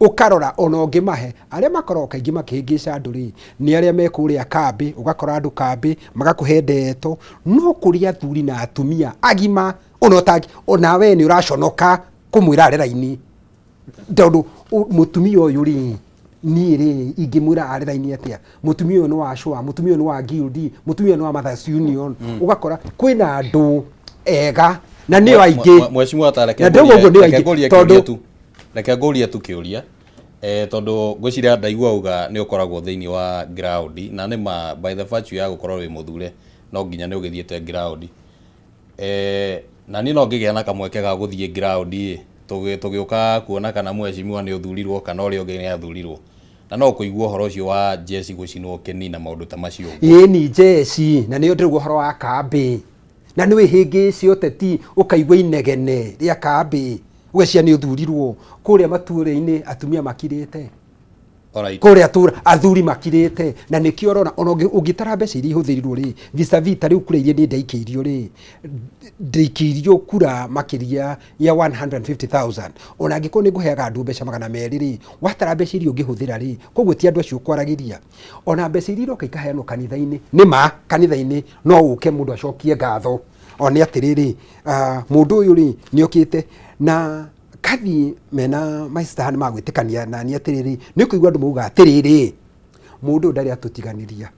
S1: ũkarora ona ũngĩmahe arĩa makoragwo kaingĩ makĩhĩngĩca andũ rĩ nĩ arĩa me kũrĩa kambĩ ũgakora andũ kambĩ magakũhe ndeto no kũrĩ athuri na atumia agima ona ũtangi ona we nĩ ũraconoka kũmwĩra are raini tondũ mũtumia ũyũ rĩ niĩ rĩ ingĩmwĩra are raini atĩa mũtumia ũyũ nĩ wa cũa mũtumia ũyũ nĩ wa guild mũtumia ũyũ nĩ wa Mothers Union ũgakora kwĩna andũ ega na nĩo aingĩ.
S2: Mheshimiwa ta reke
S1: Na ndauga ũguo nĩo
S2: reke
S1: aingĩ,
S2: ngũrie
S1: tondũ
S2: kĩũria tu, reke ngũrie tu kĩũria tondũ ngwĩciria ndaigua uga nĩ ũkoragwo thĩinĩ wa ground na nĩ ma by the virtue ya gũkorwo wĩ mũthure no nginya nĩ ũgĩthiĩte ground na niĩ no ngĩgĩa na kamweke ga gũthiĩ ground ĩ tũgĩũka kuona kana mheshimiwa nĩ ũthurirwo kana ũrĩa ũngĩ nĩ athurirwo na no kũigua ũhoro ũcio wa jeshi gũcinwo kĩni na maũndũ ta macio.
S1: Ĩni jeshi na nĩyo ndĩrauga ũhoro wa kambĩ na nĩ wĩhĩngĩce ũteti ũkaigua inegene rĩa kambĩ ũgeciria nĩ ũthurirwo kũrĩa matũra-inĩ atumia makirĩte.
S2: Alright.
S1: Kũrĩa tũra athuri makirĩte na nĩkĩo ũrona ona ũngĩtara mbeca iria ihũthĩrirwo rĩ vis-a-vis ta rĩu kura iria niĩ ndaikĩirio rĩ ndaikĩirio kura makĩria ya 150,000 ona angĩkorwo nĩ ngũheaga andũ mbeca 200 rĩ watara mbeca iria ũngĩhũthĩra rĩ koguo ti andũ acio ũkwaragĩria ona mbeca iria iroka ikaheanwo kanitha-inĩ nĩ ma kanitha-inĩ no ũke mũndũ acokie ngatho one atĩrĩrĩ mũndũ ũyũ rĩ nĩ okĩte na kathi mena my sister nĩ magwĩtĩkania na niĩ atĩrĩrĩ nĩ kũigua andũ mauga atĩrĩrĩ mũndũ ũyũ ndarĩ atũtiganĩria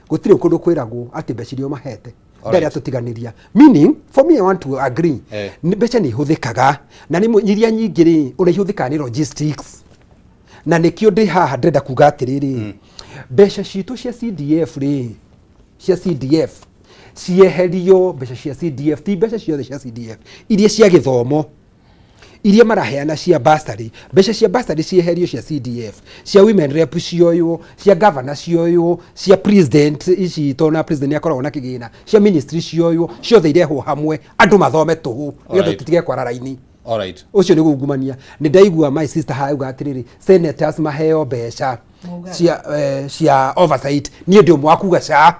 S1: gũtirĩ kũndũ kwĩragwo atĩ mbeca iria ũmahete ndarĩ atũtiganĩria meaning for me I want to agree nĩ mbeca nĩ ihũthĩkaga na nĩ iria nyingĩ rĩ ũrĩa ihũthĩkaga nĩ logistics na nĩkĩo ndĩ haha ndĩrenda kuga atĩrĩrĩ mbeca citũ cia CDF rĩ cia CDF cieherio mbeca cia CDF ti mbeca ciothe cia CDF iria cia gĩthomo iria maraheana cia bursary mbeca cia bursary cieherio cia CDF cia women rep cioywo cia governor cioywo cia president ici tona president nĩ akoragwo na kĩgĩna cia ministry cioywo ciothe irehwo hamwe andũ mathome tũhũ nĩgetha tũtige kwara raini.
S2: Alright.
S1: Ũcio nĩ gũungumania nĩ ndaigua my sister hauga atĩrĩrĩ senators maheo mbeca cia oversight niĩ ndĩ ũmwe wa kuga ca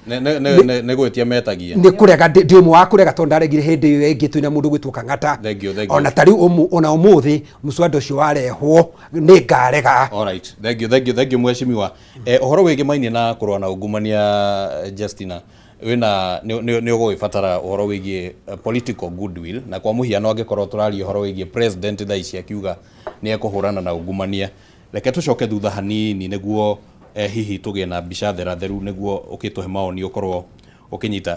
S2: Nĩ gwĩtia metagia
S1: nĩ kũrega ndĩ ũmwe wa kũrega tondũ ndaregire hĩndĩ ĩyo ĩngĩ twĩna mũndũ gwĩtwo Kang'ata.
S2: Thank you, thank you.
S1: Ona ta rĩu ona ũmũthĩ mũswada ũcio warehwo nĩ ngarega.
S2: Alright. Thank you, thank you, thank you mheshimiwa. Ũhoro wĩgĩmainie na kũrũa na ungumania Justina wĩna nĩ ũgũgĩbatara ũhoro wĩgiĩ political goodwill na kwa mũhiano angĩkorwo tũraria ũhoro wĩgiĩ president thaa ici akiuga nĩ ekũhũrana na ungumania reke tũcoke thutha hanini nĩguo hihi tũgĩe na mbica theratheru nĩguo ũkĩtũhe maoni ũkorwo ũkĩnyita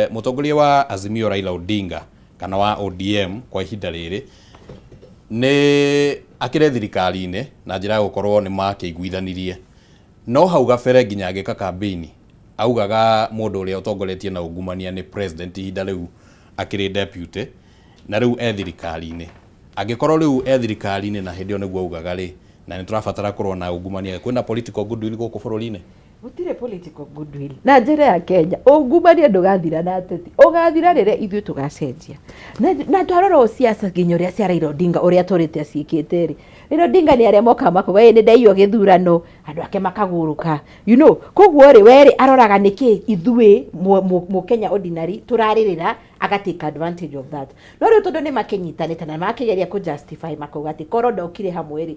S2: mũtongoria wa Azimio Raila Odinga kana wa ODM kwa ihinda rĩrĩ nĩ akĩrĩ thirikari-inĩ na njĩra ya gũkorwo nĩ makĩiguithanirie no hau gabere nginya agĩka campaign augaga mũndũ ũrĩa ũtongoretie na ungumania nĩ president ihinda rĩu akĩrĩ deputy na rĩu e thirikari-inĩ angĩkorwo rĩu e thirikari-inĩ na hĩndĩ ĩyo nĩguo augaga rĩ na nĩ tũrabatara kũrũa na ungumania kwĩna political goodwill gũkũ bũrũri-inĩ
S4: gũtirĩ political goodwill na njĩra ya Kenya ungumania ndũgathira na ateti ũgathira rĩrĩa ithuĩ tũgacenjia na twarora o siasa nginya ũrĩa cia Raila Odinga ũrĩa tũrĩte aciĩkĩte rĩ Raila Odinga nĩ arĩa mokaga makauga ĩ nĩ ndaiywo gĩthurano andũ ake makagũrũka you know koguo rĩ werĩ aroraga nĩkĩ ithuĩ mũkenya ordinary tũrarĩrĩra aga take advantage of that no rĩu tondũ nĩ makĩnyitanĩte na makĩgeria kũ justify makauga atĩ korwo ndokire hamwe rĩ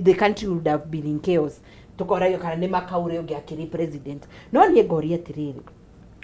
S4: the country would have been in chaos tũkoragio kana nĩ makaure ũngĩ akĩrĩ president no niĩ ngoria atĩrĩrĩ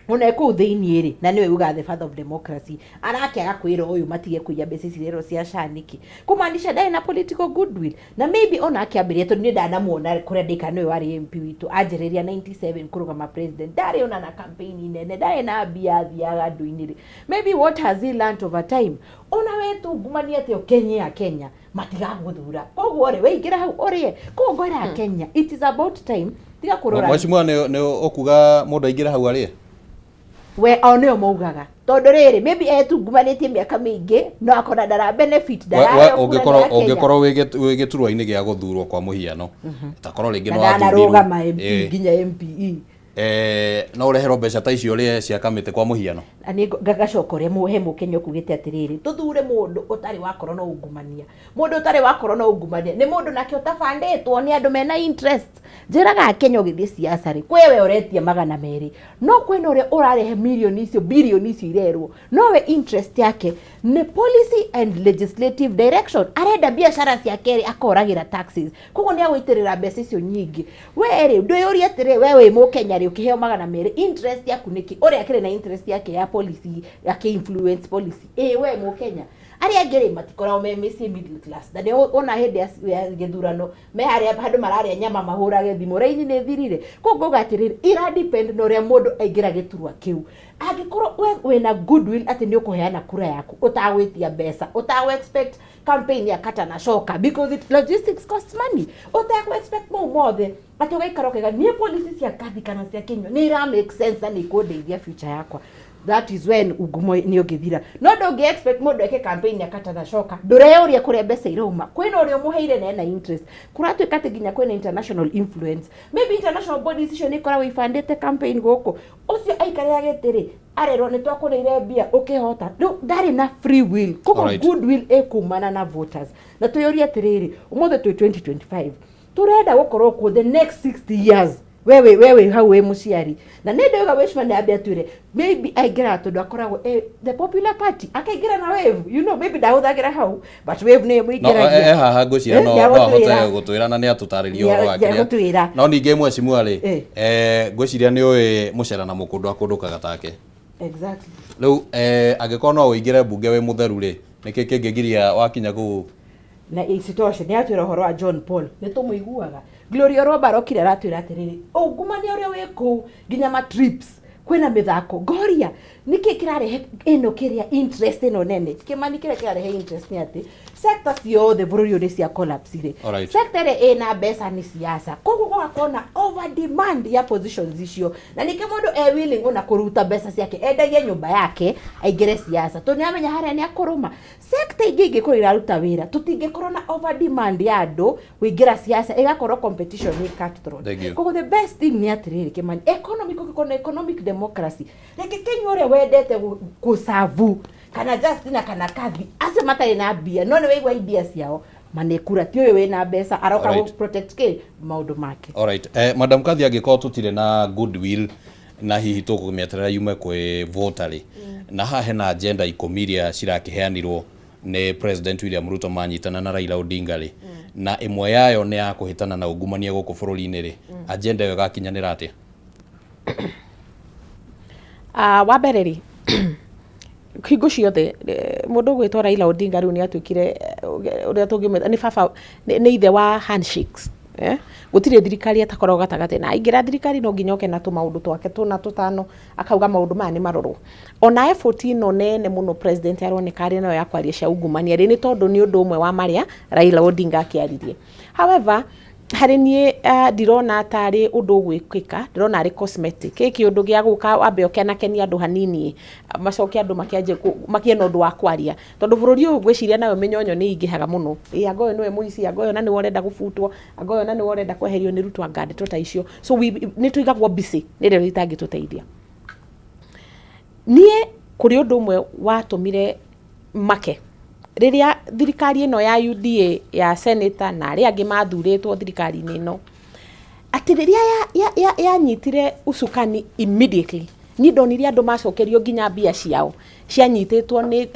S4: ona kũu thĩinĩ rĩ na nĩwe ugaga the father of democracy arakĩaga kwĩra ũyũ matige kũiya mbeca ici rero cia SHA nĩkĩ kũmaanisha ndarĩ na political goodwill na maybe ona akĩambĩrĩria tondũ niĩ ndanamuona kũrĩa ndĩka nĩwe warĩ MP witũ anjĩrĩria 97 kũrũgama president ndarĩ ona na campaign nene ndarĩ na mbia athiaga andũ-inĩ rĩ maybe what has he learnt over time ona we tungumania atĩ ũkenye ya Kenya matigagũthura koguo rĩ weingĩra hau ũrĩe koguo ngwĩra Kenya it is about time tiga kũrora
S2: Mheshimiwa nĩ ũkuga mũndũ aingĩre hau arĩe?
S4: We o nĩo maugaga tondũ rĩrĩ, maybe etungumanĩtie mĩaka mĩingĩ, no akona ndara benefit, ndaraheo kura
S2: Ũngĩkorwo
S4: nĩ Akenya.
S2: Ũngĩkorwo wĩ gĩturwa-inĩ gĩa gũthurwo, kwa mũhiano, takorwo rĩngĩ
S4: Na
S2: nĩ wathurirwo
S4: ndanarũgama MP nginya MPE.
S2: No ũreherwo mbeca ta icio ũrĩe cia kamĩtĩ, kwa mũhiano?
S4: Na nĩ ngacoka ũrĩa he Mũkenya ũkugĩte atĩrĩrĩ, tũthure mũndũ ũtarĩ wakorwo na ungumania. Mũndũ ũtarĩ wakorwo na ungumania nĩ mũndũ nake ũtabandĩtwo nĩ andũ mena interest. Njĩraga Akenya, ũgĩthiĩ siasa rĩ, kwĩ we ũretia 200, no kwĩna ũrĩa ũrarehe mirioni icio, birioni icio irerwo, nowe interest yake nĩ policy and legislative direction. Arenda biacara ciake rĩ, akoragĩra taxes, koguo nĩ agũitĩrĩra mbeca icio nyingĩ. We rĩ, ndwĩyũrie atĩrĩ, we wĩ Mũkenya rĩ, ũkĩheo 200, interest yaku nĩkĩ? Ũrĩa akĩrĩ na interest yake ya policy, akĩ influence policy. Ĩ we Mũkenya, arĩa angĩ rĩ, matikoragwo me mĩciĩ middle class, na nĩ ona hĩndĩ ya gĩthurano me harĩa handũ mararĩa nyama, mahũrage thimũ, raini nĩ thirire. Koguo ngauga atĩrĩrĩ, ira depend na ũrĩa mũndũ aingĩra gĩturwa kĩu. Angĩkorwo we wĩna goodwill atĩ nĩ ũkũheana kura yaku ũtagwĩtia mbeca, ũtagũ expect campaign ya kata na coka, because it, logistics costs money, ũtagũ expect mau mothe, atĩ ũgaikara ũkaiga niĩ policy cia Kathi kana cia Kĩnyua nĩ ira make sense na nĩ ikũndeithia future yakwa, that is when ungumo nĩ ũngĩthira. No ndũngĩ expect mũndũ eke campaign ya kata na coka, ndũreyũria kũrĩa mbeca irauma. Kwĩna ũrĩa ũmũheire na ena interest. Kũratuĩka atĩ nginya kwĩna international influence, maybe international bodies icio nĩ ikoragwo ibandĩte campaign gũkũ. Ũcio aikarĩra gĩtĩ rĩ, arerwo nĩ twakũrĩire mbia ũkĩhota, rĩu ndarĩ na free will. Koguo goodwill ĩkumana na voters. Na twĩyũrie atĩrĩrĩ, ũmũthĩ twĩ 2025, tũrenda gũkorwo kuo the next 60 years? Wewe wewe hau wĩ mũciari, na nĩ ndauga wĩcemania ambe atwĩre maybe aingĩraga tondũ akoragwo the popular party, akaingĩra na wave, maybe ndahũthagĩra hau, but wave nĩ
S2: No
S4: ĩmũingĩragia.
S2: Haha ngwĩciria no no ahote
S4: Nĩagũtwĩra.
S2: gũtwĩra na nĩ atũtarĩria ũhoro wa kĩrĩa.
S4: Nĩagũtwĩra.
S2: No ningĩ mheshimiwa rĩ, ngwĩciria nĩ ũĩ mũcera na mũkũndũ akũndũkaga take. Rĩu angĩkorwo no ũingĩre mbunge wĩ mũtheru rĩ, nĩkĩ kĩngĩgiria wakinya kũu?
S4: Na isitoshe nĩ atwĩra ũhoro wa John Paul, nĩ tũmũiguaga. Gloria Oromba arokire aratwĩra atĩrĩrĩ, ungumania ũrĩa wĩ kũu, nginya ma trips, kwĩna mĩthako ngoria, nĩkĩ kĩrarehe ĩno kĩrĩa interest ĩno nene? Kĩmani, kĩrĩa kĩrarehe interest nĩ atĩ sector ciothe bũrũri ũyũ nĩ cia collapse rĩ. Sector ĩrĩa ĩna mbeca nĩ siasa, koguo gũgakorwo na over demand ya positions icio, na nĩkĩo mũndũ e willing ona kũruta mbeca ciake, endagie nyũmba yake, aingĩre siasa, tondũ nĩamenya harĩa nĩ akũrũma. Sector ingĩ ingĩkorwo iraruta wĩra, tũtingĩkorwo na over demand ya andũ kũingĩra siasa, ĩgakorwo competition nĩ cutthroat.
S2: Thank you.
S4: Koguo the best thing nĩ atĩrĩrĩ, Kĩmani, economic, ũngĩkorwo na economic democracy, reke Kenya ũrĩa wendete gũcabu kana Justina kana Kathi, acio matarĩ na mbia, no nĩ waigua idea ciao, manekura, ti ũyũ wĩna mbeca aroka gũ protect kĩ maũndũ make.
S2: Alright. Madam Kathi, angĩkorwo tũtirĩ na goodwill na hihi tũkũmĩeterera yume kwĩ voter rĩ, na haha hena agenda 10 iria cirakĩheanirwo nĩ President William Ruto manyitana na Raila Odinga rĩ, na ĩmwe yayo nĩ ya kũhĩtana na ungumania gũkũ bũrũri-inĩ rĩ, agenda ĩyo ĩgakinyanĩra atĩa?
S3: Wa mbere rĩ, hingo ciothe mũndũ ũgwĩtwo Raila Odinga rĩu nĩ atuĩkire ũrĩa tũngĩmwĩta nĩ baba, nĩ ithe wa handshakes, eh? Gũtirĩ thirikari atakoragwo gatagatĩ, na aingĩra thirikari no nginya oke na tũmaũndũ twake tũna tũtano, akauga maũndũ maya nĩ marorwo. Ona effort ĩno nene mũno president aroneka arĩ nayo ya kwaria cia ungumania rĩ, nĩ tondũ nĩ ũndũ ũmwe wa marĩa Raila Odinga akĩaririe. However, harĩ niĩ ndirona tarĩ ũndũ ũgwĩkĩka, ndĩrona arĩ cosmetic. Gĩkĩ ũndũ gĩa gũka wambe ũkenakenia andũ hanini, macoke andũ makĩanjie makie na ũndũ wa kwaria, tondũ bũrũri ũyũ ngwĩciria nayo mĩnyonyo nĩ ingĩhaga mũno. Ĩ anga ũyũ nĩwe mũici, anga ũyũ na nĩwe ũrenda gũbutwo, anga ũyũ na nĩwe ũrenda kweherio nĩ Ruto, anga ndeto ta icio. So nĩ tũigagwo busy nĩ rĩo itangĩtũteithia. Niĩ kũrĩ ũndũ ũmwe watũmire make rĩrĩa thirikari ĩno ya UDA ya senator na arĩa angĩ mathurĩtwo thirikari-inĩ ĩno, atĩ rĩrĩa yanyitire usukani, immediately niĩ ndonire andũ macokerio nginya mbia ciao cianyitĩtwo nĩ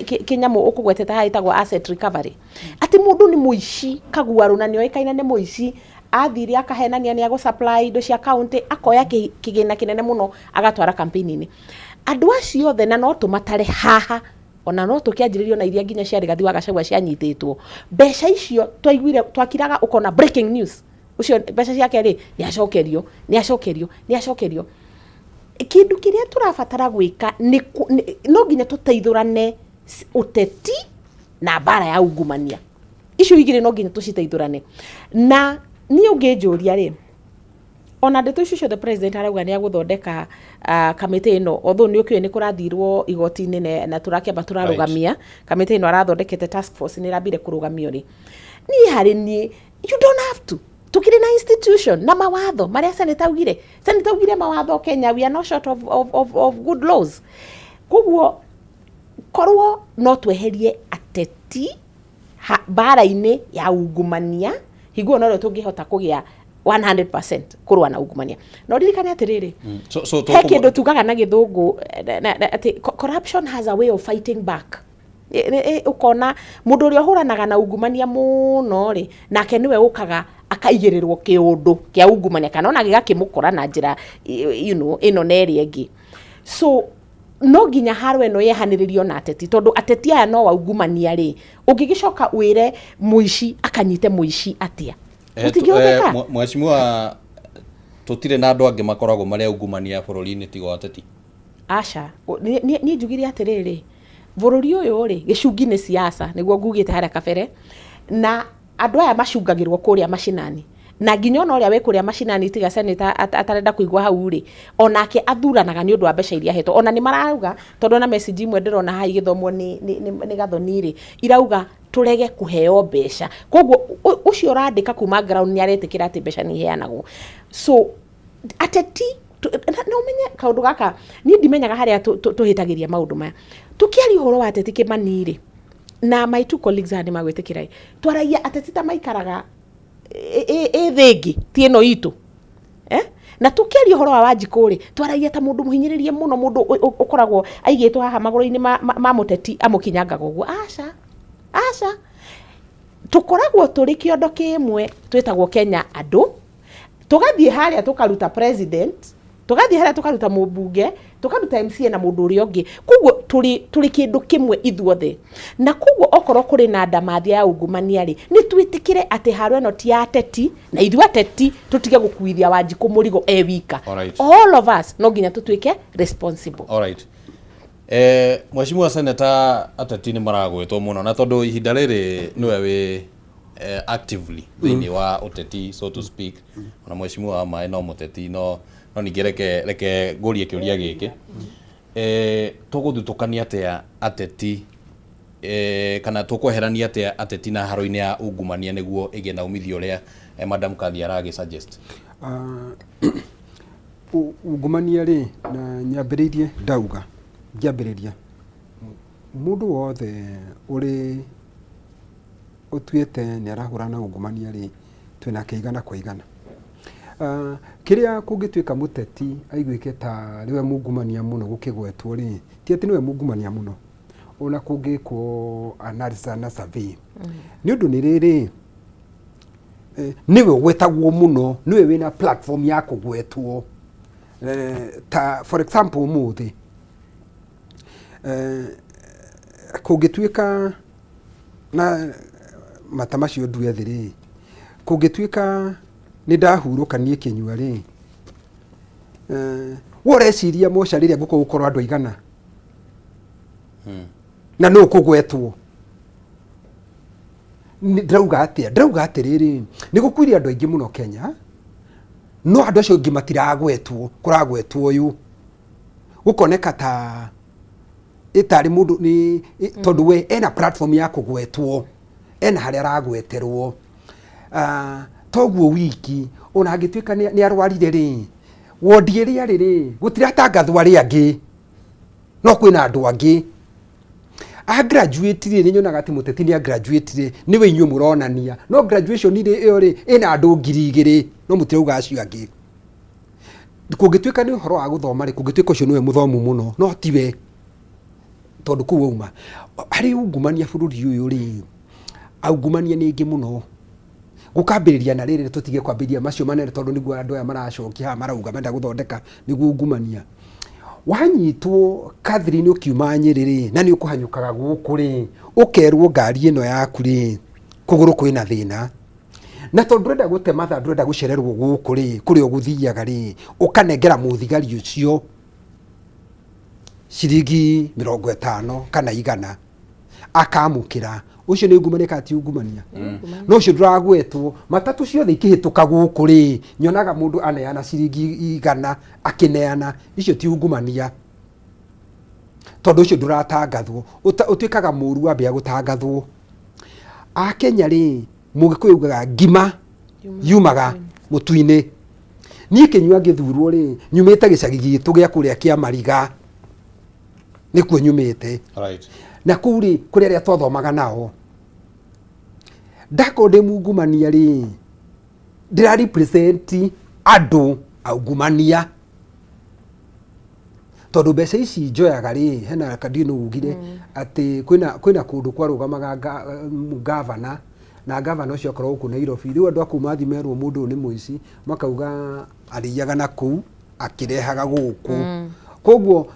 S3: kĩnyamũ ũkũgwetete haha ĩtagwo asset recovery, atĩ mũndũ nĩ mũici kaguarũ na nĩoĩkaine nĩ mũici, athire akahenania nĩ agũ supply indo cia county, akoya kĩgĩna kĩnene mũno agatwara campaign-inĩ. Andũ acio othe na no tũmatare haha, ona no tũkĩanjĩrĩrio na iria nginya cia Rigathi wa Gachagua cianyitĩtwo mbeca icio, twaiguire twakiraga ũkona breaking news, ũcio mbeca ciake rĩ, nĩ acokerio, nĩ acokerio, nĩ acokerio. Kĩndũ kĩrĩa tũrabatara gwĩka nĩ no nginya tũteithũrane ũteti na mbara ya ungumania. Icio igĩrĩ no nginya tũciteithũrane. Na niĩ ũngĩnjũria rĩ, Ona ndeto icio ciothe president arauga nĩ agũthondeka kamĩtĩ ĩno, although nĩ ũkĩũĩ nĩ kũrathirwo igoti-inĩ na tũrakĩamba tũrarũgamia kamĩtĩ ĩno arathondekete, task force nĩ ĩrambire kũrũgamio rĩ. Niĩ harĩ niĩ, you don't have to, tukĩrĩ na institution na mawatho marĩa senator augire. Senator augire mawatho Kenya, we are not short of good laws. Koguo korwo no tweherie ateti mbara-inĩ ya ungumania, hingo ĩyo norĩo tũngĩhota kũgĩa 100% kũrũa na ungumania. Na ũririkane atĩrĩrĩ,
S2: So
S3: he kĩndũ tugaga na gĩthũngũ atĩ corruption has a way of fighting back. Ũkona mũndũ ũrĩa ũhũranaga na ungumania mũno rĩ, nake nĩwe ũkaga akaigĩrĩrwo kĩũndũ kĩa ungumania, kana ona gĩgakĩmũkora na njĩra ĩno na ĩrĩa ĩngĩ. So no nginya haro ĩno yehanĩrĩrio na ateti, tondũ ateti aya no aungumania rĩ, ũngĩgĩcoka wĩre mũici akanyite mũici atĩa? Gũtingĩhoteka.
S2: Mheshimiwa, tũtirĩ na andũ angĩ makoragwo marĩ aungumania bũrũri-inĩ tiga ateti?
S3: Aca. Niĩ njugire atĩrĩrĩ, bũrũri ũyũ rĩ, gĩcungi nĩ siasa, nĩguo ngugĩte harĩa kabere, na andũ aya macungagĩrwo kũrĩa macinani, na nginya ona ũrĩa wĩ kũrĩa macinani, tiga senator atarenda kũigua hau rĩ, onake athuranaga nĩ ũndũ wa mbeca iria ahetwo. Ona nĩ marauga, tondũ ona message imwe ndĩrona haha igĩthomwo nĩ Gathoni rĩ, irauga tũrege kũheo mbeca. Koguo ũcio ũrandĩka kuma ground nĩ aretĩkĩra atĩ mbeca nĩ iheanagwo. So ateti na ũmenye kaũndũ gaka, niĩ ndimenyaga harĩa tũhĩtagĩria maũndũ maya. Tũkĩaria ũhoro wa ateti, Kĩmani rĩ, na my two colleagues haha nĩ magwĩtĩkĩra, twaragia ateti ta maikaraga ĩ thĩ ĩngĩ ti ĩno itũ, eh? Na tũkĩaria ũhoro wa Wanjikũ rĩ, twaragia ta mũndũ mũhinyĩrĩrie mũno, mũndũ ũkoragwo aigĩtwo haha magũrũ-inĩ ma mũteti amũkinyangaga ũguo. Aca, aca, tũkoragwo tũrĩ kĩondo kĩmwe twĩtagwo Kenya andũ. Tũgathiĩ harĩa tũkaruta president, tũgathiĩ harĩa tũkaruta mũmbunge, tũkaruta MCA na mũndũ ũrĩa ũngĩ. Koguo tũrĩ kĩndũ kĩmwe ithuothe, na koguo okorwo kũrĩ na ndamathia ya ungumania rĩ, nĩ twĩtĩkĩre atĩ haro ĩno ti ya ateti, na ithuĩ ateti tũtige gũkuithia Wanjikũ mũrigo e wika. All of us no nginya tũtuĩke responsible.
S2: Alright. Mheshimiwa Senator, ateti nĩ maragwĩtwo mũno, na tondũ ihinda rĩrĩ nĩwe wĩ actively thĩinĩ wa ũteti, so to speak, ona mheshimiwa wa maĩ no mũteti, no ningĩ reke ngũrie kĩũria gĩkĩ: tũgũthutũkania atĩa ateti, kana tũkweherania atĩa ateti na haro-inĩ ya ungumania nĩguo ĩgĩe na umithio ũrĩa Madam Kathi aragĩ suggest?
S1: Ungumania rĩ, na nyambĩrĩirie ndauga ngĩambĩrĩria, mũndũ wothe ũrĩ ũtuĩte nĩ arahũrana na ungumania rĩ, twĩnake igana kwa igana. Kĩrĩa kũngĩtuĩka mũteti aiguĩke ta nĩwe mungumania mũno gũkĩgwetwo rĩ, ti atĩ nĩwe mungumania mũno, ona kũngĩkwo analysis na survey, nĩ ũndũ nĩ rĩrĩ, nĩwe ũgwetagwo mũno, nĩwe wĩna platform ya kũgwetwo. Ta for example, ũmũthĩ kũngĩtuĩka na mata macio ndue thĩ rĩ, kũngĩtuĩka nĩ ndahurũka niĩ kĩnyua rĩ, we ũreciria moca rĩrĩa ngũkorwo gũkorwo andũ aigana na nũ ũkũgwetwo? Ndĩrauga atĩa? Ndĩrauga atĩrĩrĩ, nĩ gũkuire andũ aingĩ mũno Kenya, no andũ acio angĩ matiragwetwo, kũragwetwo ũyũ, gũkoneka ta ĩtarĩ mũndũ nĩ tondũ we ena platform ya kũgwetwo, ena harĩa aragweterwo. Toguo wiki ona angĩtuĩka nĩ arwarire rĩ, wondi ĩrĩa arĩ rĩ, gũtiratangathwo arĩa angĩ, no kwĩna andũ angĩ a graduate rĩ. Nĩ nyonaga atĩ mũteti nĩ a graduate rĩ, nĩwe inyuĩ mũronania, no graduation rĩ, ĩyo rĩ ĩna andũ 2000, no mũtirauga acio angĩ. Kũngĩtuĩka nĩ ũhoro wa gũthoma rĩ, kũngĩtuĩka ũcio nĩwe mũthomu mũno, no tiwe, tondũ kũu auma. Harĩ ungumania bũrũri ũyũ rĩ, aungumania nĩ aingĩ mũno, gũkambĩrĩria na rĩrĩ, tũtige kwambĩrĩria macio manene, tondũ nĩguo andũ aya maracokia haha marauga menda gũthondeka nĩguo ungumania. Wanyitwo Catherine ũkiuma Nyĩrĩ rĩ, na nĩ ũkũhanyũkaga gũkũ rĩ, ũkerwo ngari ĩno yaku rĩ, kũgũrũ kwĩna thĩna, na tondũ ndũrenda gũte mathaa, ndũrenda gũcererwo gũkũ rĩ, kũrĩa ũgũthiaga rĩ, ũkanengera mũthigari ũcio ciringi 50 kana 100. Akamũkĩra ũcio nĩ ungumania kana ti ungumania? No ũcio ndũragwetwo. Matatũ ciothe ikĩhĩtũka gũkũ rĩ, nyonaga mũndũ aneana ciringi 100 akĩneana, icio ti ungumania tondũ ũcio ndũratangathwo. Ũtuĩkaga mũru wambia gũtangathwo. Akenya rĩ, Mũgĩkũyũ ugaga ngima yumaga mũtu-inĩ. Niĩ Kĩnyua ngĩthurwo rĩ, nyumĩte gĩcagi gitũ gĩa kũrĩa kĩa Mariga, nĩkuo nyumĩte. Na kũu rĩ, kũrĩ arĩa twathomaga nao. Ndakorwo ndĩ mungumania rĩ, ndĩra represent andũ aungumania, tondũ mbeca ici njoyaga rĩ, hena kandiũ nĩ ugire atĩ kwĩna kũndũ kwarũgamaga ngavana, na ngavana ũcio akorwo gũkũ Nairobi. Rĩu andũ a kũu mathiĩ merwo mũndũ ũyũ nĩ mũici, makauga arĩiaga na kũu akĩrehaga gũkũ. Koguo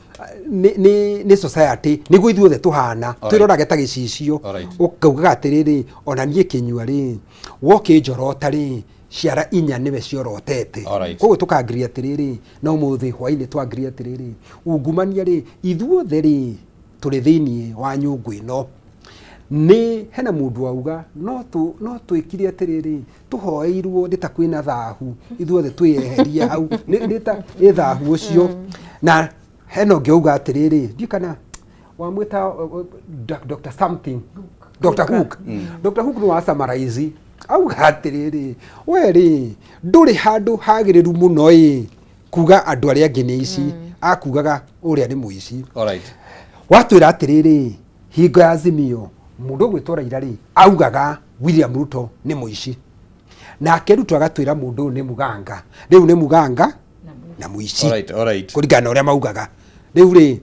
S1: nĩ society nĩguo ithuothe tũhana, twĩrorage ta gĩcicio. Ũkaugaga atĩrĩrĩ, ona niĩ Kĩnyua rĩ, wokĩnjorota rĩ, ciara inya nĩwe ciorotete. Koguo tũkangiria atĩrĩrĩ, na ũmũthĩ hwainĩ twangiria atĩrĩrĩ, ungumania rĩ, ithuothe rĩ, tũrĩ thĩiniĩ wa nyũngũ ĩno. Nĩ hena mũndũ wauga no twĩkire atĩrĩrĩ, tũhoeirwo nĩ ta kwĩna thahu, ithuothe twĩyeherie hau, nĩ ta ĩ thahu ũcio. Na hena ũngĩ wauga atĩrĩrĩ, ndiũ kana wamwĩta Dr. something, Dr. Hook. Dr. Hook nĩ wa summarize, auga atĩrĩrĩ, we rĩ, ndũrĩ handũ hagĩrĩru mũno ĩ kuga andũ arĩa angĩ nĩ ici, akugaga ũrĩa nĩ mũici. Watwĩra atĩrĩrĩ, hingo ya Azimio mũndũ ũgwĩtwo Raila rĩ, augaga William Ruto nĩ mũici, nake Ruto agatwĩra mũndũ ũyũ nĩ muganga, rĩu nĩ muganga na mũici. Kũringana na ũrĩa maugaga. Rĩu rĩ,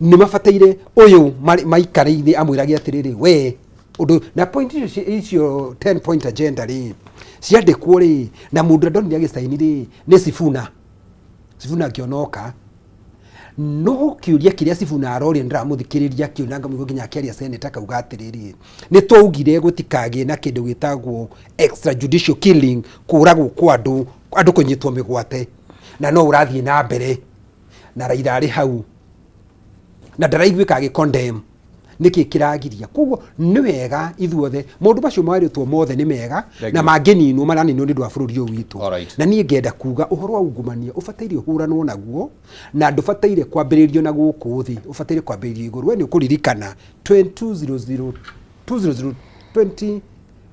S1: nĩ mabataire ũyũ maikarĩire amwĩrage atĩrĩrĩ, we ũndũ na point icio 10 point agenda rĩ, ciandĩkwo rĩ, na mũndũ ndonire agĩcaini rĩ, nĩ Sifuna. Sifuna akĩonoka, no kĩũria kĩrĩa Sifuna aroria, ndĩramũthikĩrĩria akĩona ngamũigua nginya akĩaria seneta, akauga atĩrĩrĩ, nĩ twaugire gũtikagĩe na kĩndũ gĩtagwo extrajudicial killing, kũragwo kwa andũ, andũ kũnyitwo mĩgwate, na no ũrathiĩ na mbere, na Raila arĩ hau na ndaraiguĩka agĩ condemn. Nĩkĩ kĩragiria? Koguo nĩ wega ithuothe, maũndũ macio marĩtwo mothe nĩ mega.
S2: Thank
S1: na
S2: you.
S1: Mangĩninwo maraninwo nĩ ũndũ wa bũrũri ũyũ witũ. Na niĩ ngenda kuga ũhoro wa ungumania ũbataire ũhũranwo naguo, na ndũbataire kwambĩrĩrio na gũkũ thĩ, ũbataire kwambĩrĩrio igũrũ. We nĩ ũkũririkana 2000 2020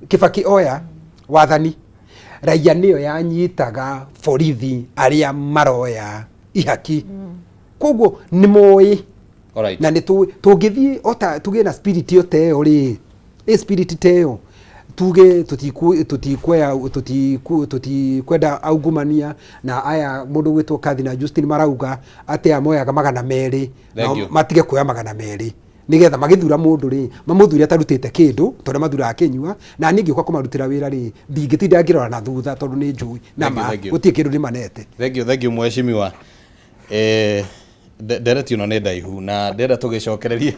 S1: Kibaki oya wathani, raia nĩyo yanyitaga borithi arĩa maroya ihaki, koguo nĩ moĩ. Na nĩ tũngĩthiĩ ota tũgĩe na spirit ĩyo ta ĩyo rĩ, ĩ spirit ta ĩyo, tuge tũtikuoya, tũtikwenda aungumania, na aya mũndũ gwĩtwo Kathi na Justin marauga atĩ aya moyaga 200,
S2: Thank
S1: nao
S2: you.
S1: matige kuoya 200, nigetha magĩthura mũndũ rĩ, mamũthure atarutĩte kĩndũ, tondũ mathuraga Kĩnyua. Na niĩ ngĩũka kũmarutĩra wĩra rĩ, ndingĩtinda ngĩrora na thutha, tondũ nĩ njũĩ na
S2: Thank you,
S1: ma
S2: thank you.
S1: gũtirĩ kĩndũ ndĩmanete.
S2: Thank you, thank you mheshimiwa. Ndereti ĩno nĩ ndaihu na ndĩrenda tũgĩcokereria,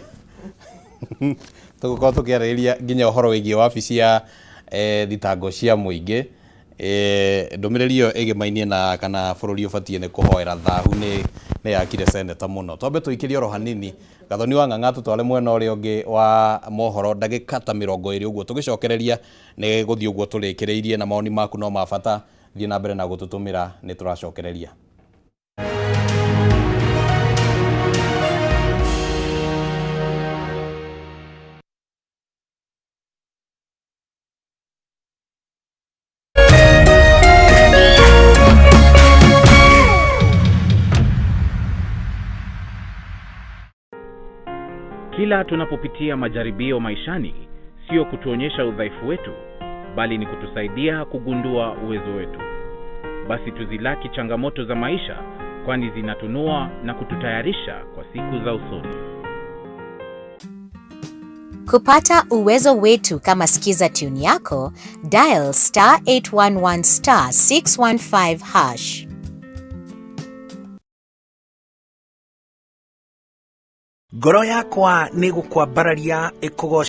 S2: tũgũkorwo tũkĩarĩrĩria nginya ũhoro wĩgiĩ wabici ya thitango cia mũingĩ. Ndũmĩrĩri ĩyo ĩgĩmainie na kana bũrũri ũbatiĩ nĩ kũhoera thahu nĩ yakire seneta mũno. Twambe tũikĩrie oro hanini Gathoni wa Ng'ang'a tũtware mwena ũrĩa ũngĩ wa mohoro ndagĩka ta 20 ũguo, tũgĩcokereria nĩ gũthiĩ ũguo tũrĩkĩrĩirie, na maoni maku no ma bata, thiĩ na mbere na gũtũtũmĩra, nĩ tũracokereria.
S6: Kila tunapopitia majaribio maishani, sio kutuonyesha udhaifu wetu, bali ni kutusaidia kugundua uwezo wetu. Basi tuzilaki changamoto za maisha, kwani zinatunua na kututayarisha kwa siku za usoni.
S7: Kupata uwezo wetu kama Skiza tune yako, dial star 811 star 615 hash.
S8: Ngoro yakwa nĩ gũkwambararia ĩkũgoca.